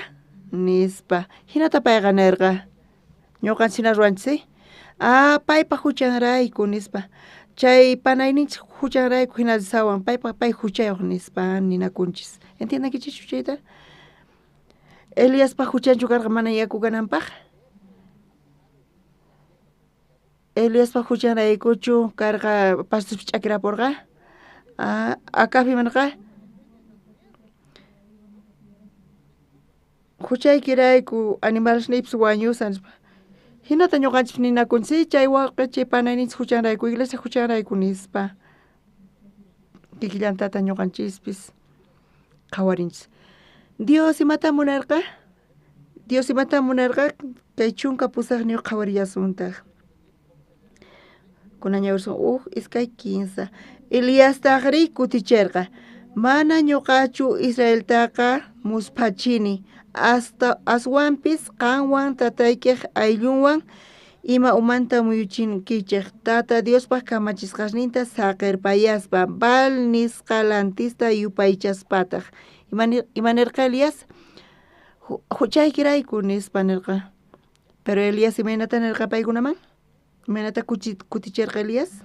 nispa. Hinata payqa nerqa. Ñuqanchis hina ruwanchis, ah, paypaj huchanrayku, nispa. Chay panayninchis huchanrayku hina risawan, paypaj pay huchayuq, nispa ninakunchis. Entiendenkichischu chayta? Eliaspaj huchanchu karqa mana yaku kananpaj? Eliaspaj huchanraykuchu karqa pastuspi ch'akirapurqa? Ah, Acab imanarqa? Huchaykirayku animalesniypis wañusan, nispa. Hinata ñuqanchis ninakunchis, chay wawqi chay panayninchis huchanrayku, iglesia huchanrayku, nispa. Kikillantata ñuqanchispis qhawarinchis. Dios imata munarqa? Dios imata munarqa? Kay 18 qhawarillasuntaq. Kunan ñawirsun 1, 2, 15. Eliastajri kuticherqa: Mana ñuqachu Israeltaqa musphachini, hasta aswanpis qanwan tataykej ayllunwan ima umanta muyuchinkichej Tata Diospaj kamachisqasninta saqerpayaspa, Baal nisqa lantista yupaychaspataj. Imanirqa Elías? Huchaykirayku, nispa nirqa. Pero Elías imaynata nirqa paykunaman? Imaynata kuticherqa Elías?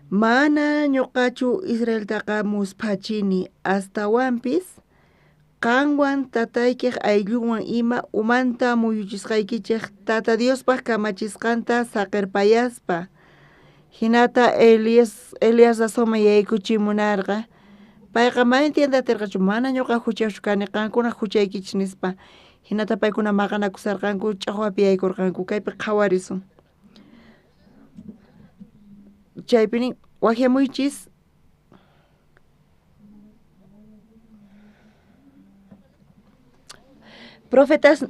Mana ñuqachu Israeltaqa musphachini, astawanpis qanwan tataykej ayllunwan ima umanta muyuchisqaykichej Tata Diospaj kamachisqanta saqerpayaspa. Hinata Elías razonman yaykuchimunarqa. Payqa mana entiendatirqachu, mana ñuqa huchayuqchu kani, qankuna huchaykichis, nispa. Hinata paykuna maqanakusarqanku, ch'aqwapi yaykurqanku. Kaypi qhawarisun. Chaypi nin, wajyamuychis. Profetas,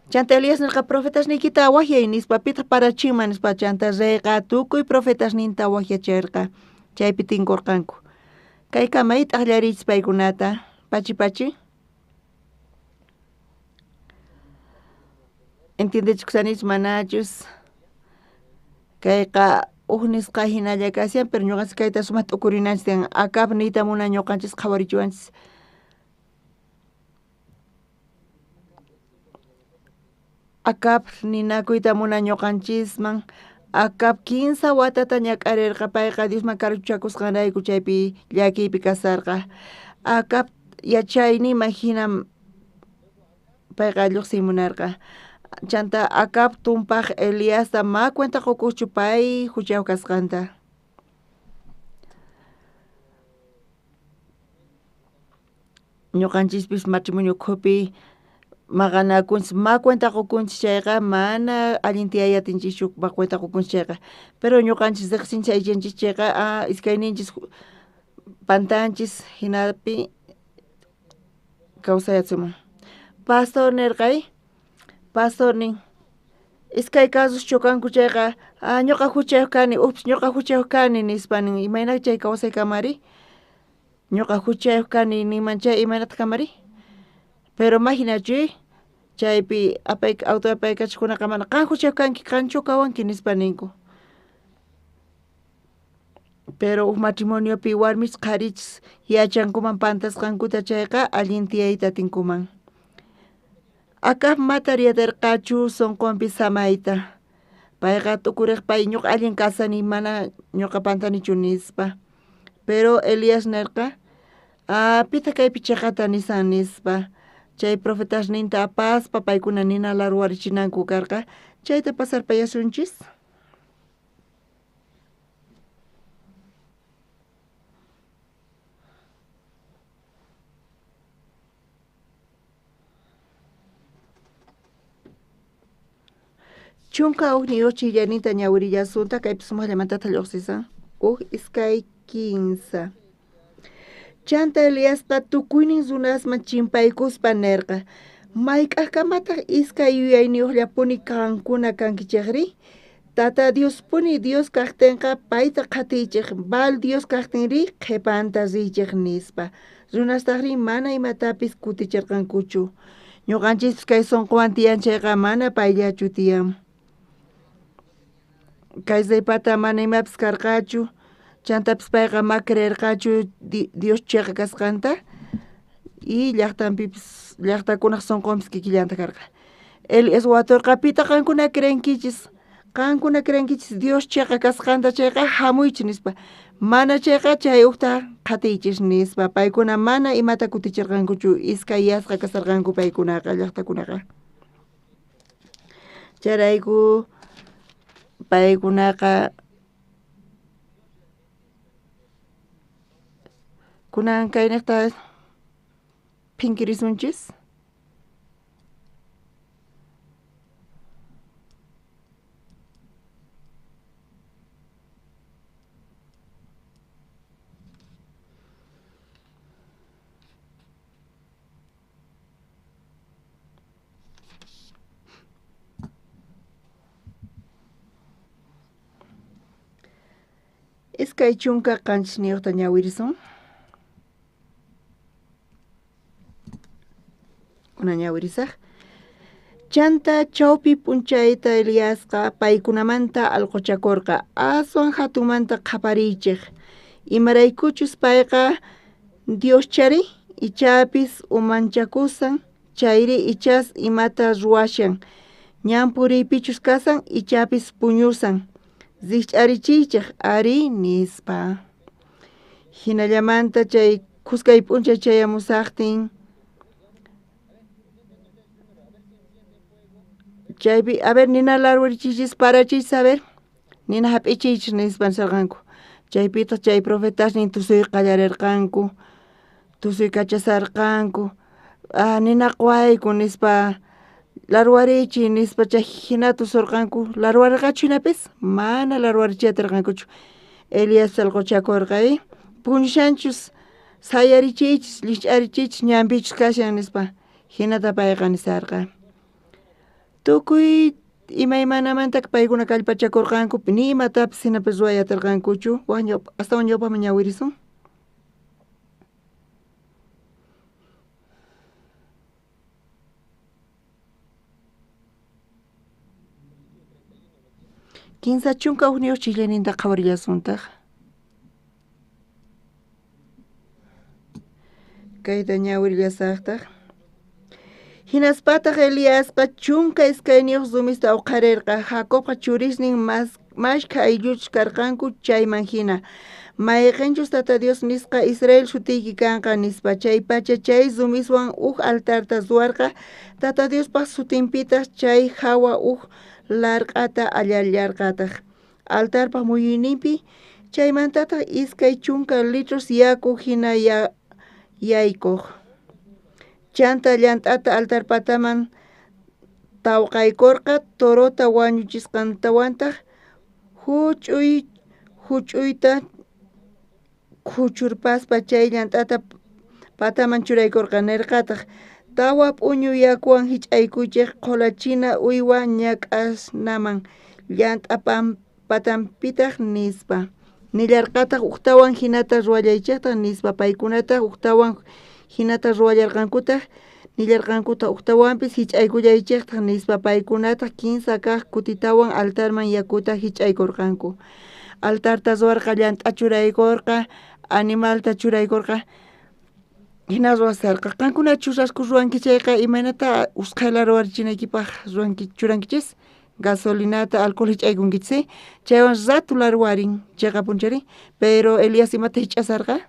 chanta Elías nirqa, profetasniykita wajyay, nispa, pitaq parachinman, nispa. Chanta reyqa tukuy profetasninta wajyacherqa. Chaypi tinkurqanku. Kay kamay t'aqllariychis paykunata. Pachi pachi. Entiendechikusanichu manachus? Kayqa uj nisqa hinalla kashan, pero ñuqanchis kayta sumaq t'ukurinanchis tiyan. Acab niyta munan ñuqanchis qhawarichiwanchis. Acab ninakuyta munan ñuqanchisman. Acab 15 watata ñak'arirqa, payqa Diosman karuchakusqanrayku chaypi llakiypi kasarqa. Acab yachayninman hinam payqa lluqsiy munarqa. Chanta Acab tumpaj Eliasta ma cuenta qukuqchu pay huchayuq kasqanta. Ñuqanchispis matrimonio ukhupi maqanakunchis, ma cuenta qukunchis chayqa mana allin tiyay atinchischu ma cuenta qukunchis chayqa. Pero ñuqanchis riqsinchis aychanchis chayqa, ah, iskayninchis pantanchis hinapi kawsayatsuman. Pastor nirqay, pastor nin, iskay casos chokanku chayqa, ah, ñuqa huchayuq kani, ups, ñuqa huchayuq kani, nispa nin. Imayna chay kawsay kamari? Ñuqa huchayuq kani ninman chay imaynataq kamari? Pero imaginachuy, chaypi auto apaykachaqkunaqa mana qan huchayuq kanki, qan chokawanki, nispa ninku. Pero uj matrimoniopi warmis qharichis yachankuman pantasqankuta chayqa allin tiyayta atinkuman. Acab mata riyatirqachu sonqonpi samayta. Payqa t'ukuriq pay ñuqa allin kasani, mana ñuqa pantanichu, nispa. Pero Elías nirqa, ah, pitaq kaypi chiqata nisan, nispa. Chay profetasninta apaspa paykuna nina larwarichinanku karqa. Chayta pasarpayasunchis. Chunka ujniyuq chillayninta ñawirillasunta, kaypi sumaqllamantataq lluqsisan. 1, 2, 15. Chanta Eliasqa tukuynin runasman chimpaykuspa nerqa: Mayk'ajkamataq iskay yuyayniyuqllapuni qankuna kankichejri? Tata Diospuni Dios kajtenqa payta qhatiychej, Baal Dios kajtinrí qhepanta riychej nispa. Runastajrí mana imatapis kuticherqankuchu. Ñuqanchispis kay sunquwan tiyan chayqa mana payllachu tiyan. Kay reypata mana imapis karqachu, chantapis payqa ma creerqachu Dios cheqa kasqanta y llaqtanpipis llaqtakunaq sunqunpis kikillanta karqa. Elías waturqa pitaq qankuna creenkichis? Qankuna creenkichis Dios cheqa kasqanta chayqa hamuychis nispa. Mana chayqa chay ujta qhatiychis nispa. Paykuna mana imata kutichirqankuchu, iskayyasqa kasarqanku paykunaqa llaqtakunaqa. Chayrayku paykunaqa kunan kayniqta phinkirisunchis. Iskay chunka qanchisniyuqta ñawirisun. Kuna ñawirisaq. Chanta chawpi p'unchayta Eliasqa paykunamanta alquchakurqa aswan hatunmanta qhapariychej. Imaraykuchus payqa Dioschari ichapis umanchakusan chayri ichas imata ruwashan. Ñan puriypichus kasan ichapis puñusan. Rikch'arichiychej ari nispa. Hinallamanta chay khuskay p'unchay chayamusaqtin chaypi a ver nina larwarichiychis parachiychis a ver nina hap'ichiychis nispa nisarqanku. Chaypitaq chay profetasnin tusuy qallarirqanku, tusuykachasarqanku, nina quwayku nispa larwarichiy nispa chay hina tusurqanku. Larwarirqachu hinapis? Mana larwarichiy atirqankuchu. Elías alquchakurqa puñushanchus sayarichiychis llikch'arichiychis ñanpichus kashan nispa. Hinata payqa nisarqa. Tukuy imaymanamanta paykuna kallpachakurqanku ni imatapis hinapis ruway atirqankuchu. Waj astawan ñawpaqman ñawirisun. Kinsa chunka ujniyuq chiklayninta qhawarillasuntaq. Kayta ñawirillasaqtaq. Hinaspataq Eliasqa chunka iskayniyuq rumista uqharirqa Jacobqa churisnin mashkha aylluchus karqanku chayman hina. Mayqinchus Tata Dios nisqa Israel sutiyki kanqa nispa. Chaypacha chay rumiswan uj altarta ruwarqa Tata Diospaq sutinpitaq chay hawa uj larq'ata allallarqataq. Altarpaq muyuyninpi chaymantataq 20 litros yaku hina yaykuq. Chanta llant'ata altar pataman tawqaykurqa torota wañuchisqantawantaq huch'uy huch'uyta khuchurpaspa chay llant'ata pataman churaykurqa. Nirqataq tawa p'uñu yakuwan hich'aykuychej qhulachina uywa ñak'asnaman llant'a patanpitaq nispa. Nillarqataq ujtawan hinata ruwallaychejtaq nispa. Paykunataq ujtawan hinata ruwallarqankutaq nillarqankutaq ujtawanpis hich'aykullaychejtaq nispa. Paykunataq kinsa kaq kutitawan altarman yakuta hich'aykurqanku. Altarta ruwarqa llant'a churaykurqa animalta churaykurqa hina ruwasarqa. Qankuna churasku ruwanki chayqa imaynata usqhayla ruwarichinaykipaq ruwanki churankichis gasolinata alcohol hich'aykunkichis chaywan rato larwarin chayqa punchari. Pero Elías imata hich'asarqa.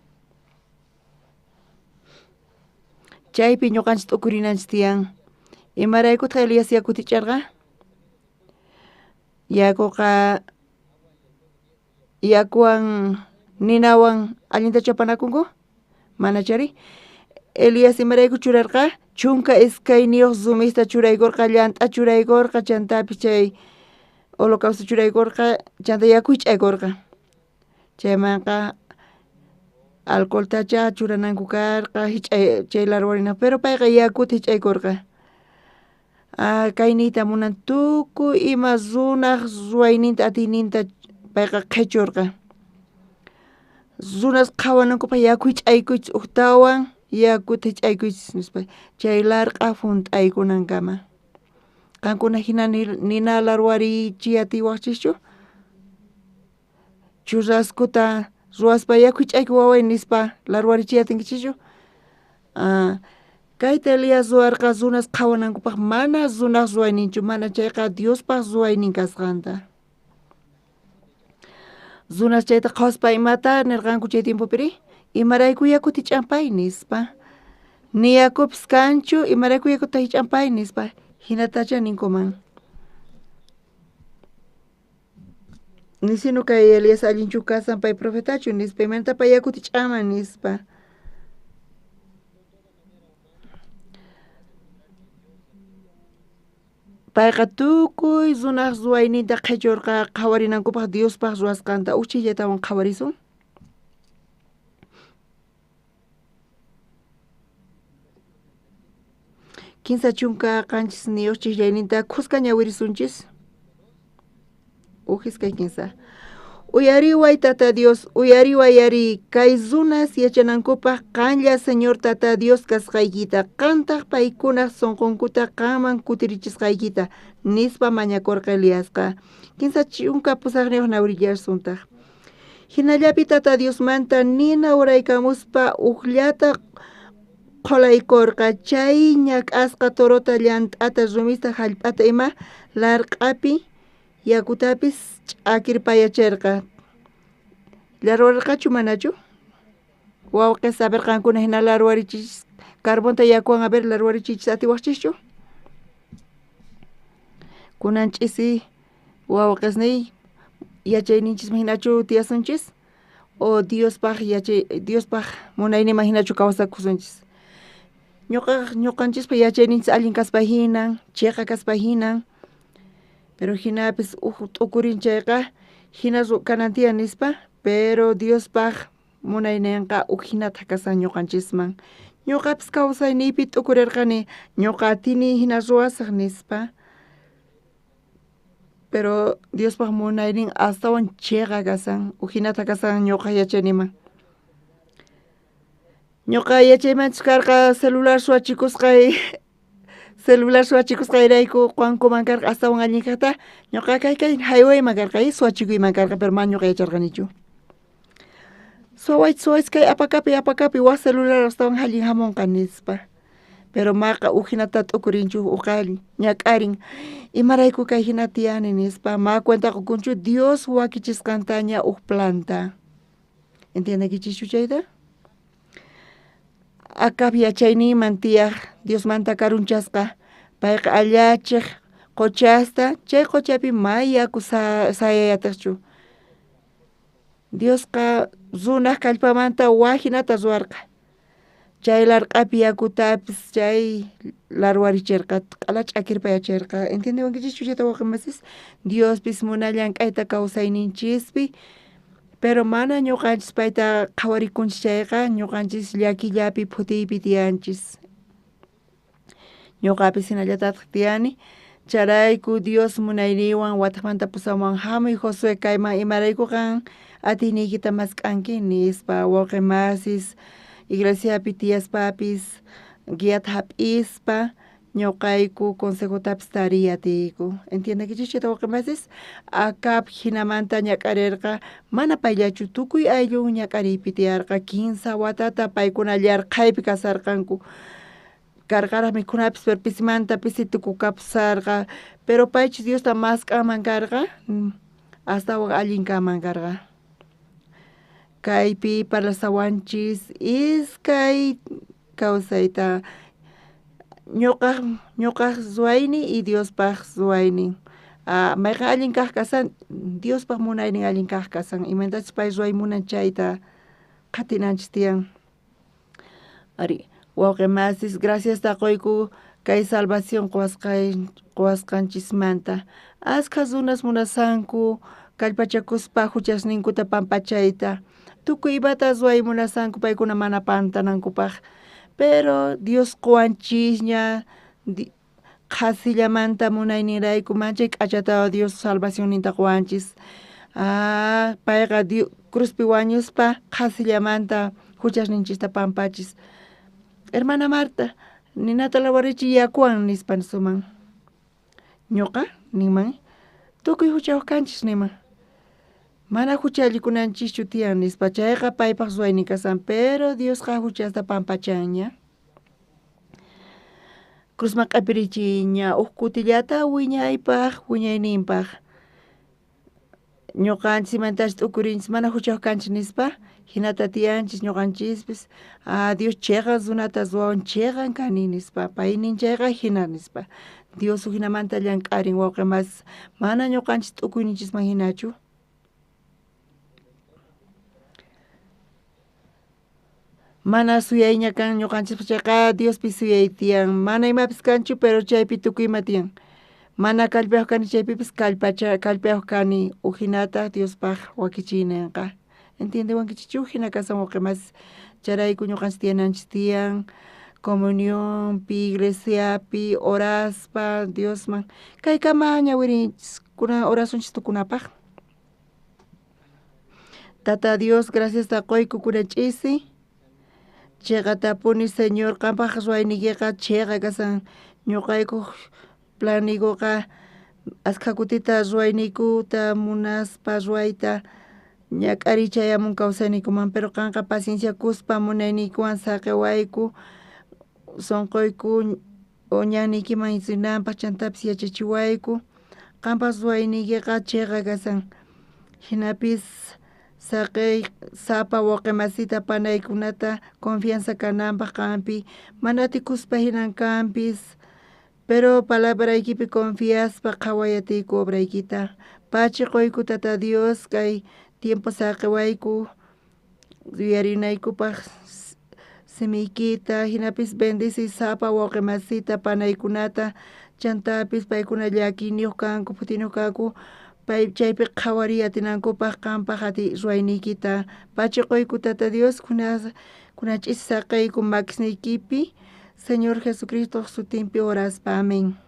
Chaypi ñuqanchis t'ukurinanchis tiyan. Imaraykutaq Elías yakuta hich'arqa? Yakuqa yakuwan ninawan allinta chapanakunku? Mana chari. Elías imarayku churarqa? 12 rumista churaykurqa, llant'a churaykurqa, chantapis chay holocausto churaykurqa, chanta yaku hich'aykurqa. Chaymanqa alcoholtacha churananku karqa hich'ay chay larwarina, pero payqa yakuta hich'aykurqa. Kay niyta munan tukuy ima runaj ruwayninta atiyninta payqa qhechorqa. Runas qhawanankupaj yaku jich'aykuychis ujtawan yakuta jich'aykuychis nispa chay larq'a junt'aykunankama. Qankuna jina nina larwarichiy atiwajchischu? Churraskuta ruwaspa yaku jich'aykuy waway nispa larwarichiy atinkichischu? Kayta Elías ruwarqa runas qhawanankupaj mana runaj ruwayninchu, mana chayqa Diospaj ruwaynin kasqanta. Runas chayta qhawaspa imata nirqanku chay tiempopiri? Imarayku yakuta jich'anpay nispa. Ni yakupis kanchu, imarayku yakuta jich'anpay nispa. Hinatacha ninkuman. Nisinu kay Elías allinchu kasan pay profetachu nispa, imaynata pay yakuta jich'anman nispa. Payqa tukuy runaj ruwayninta qhechorqa qhawarinankupaj Diospaj ruwasqanta. Uj chhillalltawan qhawarisun. 37 chijllayninta khuska ñawirisunchis. Uj iskay kinsa. Uyariway Tata Dios, uyariway ari, kay runas yachanankupaj qanlla Señor Tata Dios kasqaykita, qantaj paykunaj sonqonkuta qanman kutirichisqaykita, nispa mañakorqa Eliasqa. 38 nawrillasuntaj. Jinallapi Tata Diosmanta nina uraykamuspa ujllata qholaykorqa, chay ñak'asqa torota, llant'ata, rumista, jallp'ata ima larq'api yakutapis ch'akirpayacherqa. Larwarqachu manachu? Wawqis, a ver qankuna hina larwarichis, carbonta yakuwan a ver larwarichichis atiwajchischu? Kunan ch'isi wawqisniy yachayninchisman hinachu tiyasunchis o Diospaj yachay Diospaj munayninman hinachu kawsakusunchis? Ñuqanchispa yachayninchis allin kaspa hinan, chiqa kaspa hinan, pero hinapis uj t'ukurin chayqa hina kanan tiyan nispa, pero Diospaj munayninqa uj hinata kasan ñuqanchisman. Ñuqapis kawsayniypi t'ukurirqani ñuqa atini hina ruwasaj nispa, pero Diospaj munaynin astawan chiqa kasan, uj hinata kasan ñuqa yachayniman. Ñuqa yachaymanchus karqa celular suwachikusqay celular suwachikusqayrayku quwankuman karqa astawan allin kaqta, ñuqa kay kay haywayman karqa, suwachikuyman karqa, pero mana ñuqa yacharqanichu. Suwawaychis suwawaychis kay apakapi apakapi waj celular astawan allin hamunqa nispa. Pero maqa uj hinata t'ukurinchu, uqa ñak'arin, imarayku kay hina tiyani nispa, ma cuenta qukunchu Dios wakichisqantaña uj planta. Entiendeykichischu chayta? Acab yachayninman tiyaj Diosmanta karunchasqa, payqa allachej qochasta, chay qochapi may yaku sayayatiqchu. Diosqa runaj kallpamanta waj hinata ruwarqa. Chay larq'api yakutapis chay larwaricherqa, q'ala ch'akirpayacherqa. ¿Entiendewankichischu chayta wawqimasis? Diospis munallan k'ayta kawsayninchispi, pero mana ñuqanchis payta qhawarikunchis chayqa ñuqanchis llakillapi phutiypi tiyanchis. Ñuqapis hinallatataq tiyani. Chayrayku Dios munayninwan wataqmanta pusamuwan hamuy Josué kayman, imarayku qan atiyniykita mask'anki nispa. Wawqimasis iglesiapi tiyaspapis guiata hap'ispa ñuqayku consejotapis tariy atiyku. ¿Entiendenkichischu chayta wawqimasis? Acab hinamanta ñak'arirqa, mana payllachu tukuy ayllun ñak'ariypi tiyarqa. 15 watata paykuna llarqhaypi kasarqanku. Karqaraq mikhunapis, pero pisimanta pisi tukukapusarqa, pero paychus Diosta mask'anman karqa, astawan allin kanman karqa. Kaypi parlasawanchis iskay kawsayta, ñuqaj ruwaynin y Diospaj ruwaynin. Mayqan allin kaq kasan, Diospaj munaynin allin kaq kasan, imaynatachus pay ruway munan chayta qhatinanchis tiyan. Ari, wawqimasis, graciasta qoyku kay salvación quwasqanchismanta. Askha runas munasanku kallpachakuspa huchasninkuta pampachayta, tukuy imata ruway munasanku paykuna mana pantanankupaj, pero Dios quwanchisña Qhasillamanta munayninrayku manchay k'achata Dios salvacionninta qowanchis. Payqa cruzpi wañuspa qhasillamanta huchasninchista pampachis. Hermana Marta, ninata lawarichiy yakuwan nispa nisuman. Ñuqa ninman tukuy huchayuq kanchis niman. Mana huchallikunanchischu tiyan nispa chayqa paypaq ruwaynin kasan, pero Diosqa huchasta pampachanña. Cruzman q'apirichiyña uj kutillata wiñaypaq wiñayninpaq. Ñuqanchis imantash t'ukurinchis mana huchayuq kanchis nispa hinata tiyanchis ñuqanchispis Dios chiqan runata ruwawan chiqan kani nispa paynin chayqa hina nispa. Dios hinamanta llank'arin wawqi masis mana ñuqanchis t'ukuyninchisman hinachu. Mana suyayña kan ñuqanchispa chayqa Diospi suyay tiyan mana imapis kanchu pero chaypi tukuy ima tiyan. Mana kallpayuq kani chaypipis kallpayuq kani ujinata Diospaq wakichiyninqa. Entiendewankichikchu hina kasan wawqi masis chayrayku ñuqanchis tiyananchis tiyan comunionpi iglesiapi oraspa Diosman kaykama ñawirinchis kunan oracionchis tukunapaq. Tata Dios graciasta qoyku kunan ch'isi chiqatapuni Señor qampaq ruwayniykiqa chiqa kasan ñuqaykuq planiykuqa askha kutita ruwayniykuta munaspa ruwayta ñak'ariy chayamun kawsayniykuman pero qanqa pacienciakuspa munayniykuwan saqiwayku sunquyku ñanniykiman rinanpaq chantapis yachachiwayku qanpaq ruwayniykiqa chiqa kasan hinapis saqiy sapa wawqi masita panaykunata confianza kananpaq qanpi mana atikuspa hinan kanpis pero palabraykipi confiaspa qhaway atiyku obraykita pachi qoyku Tata Dios kay tiempo saqiwayku yuyarinaykupaq simiykita hinapis bendeciy sapa wawqi masita panaykunata chantapis paykuna llakiyniyuq kanku phutiyniyuq kanku pay chaypi qhawariy atinankupaq qanpaq ati ruwayniykita pachi qoyku Tata Dios kunan ch'isi saqiyku makisniykipi Señor Jesucristo sutinpi oraspa amén.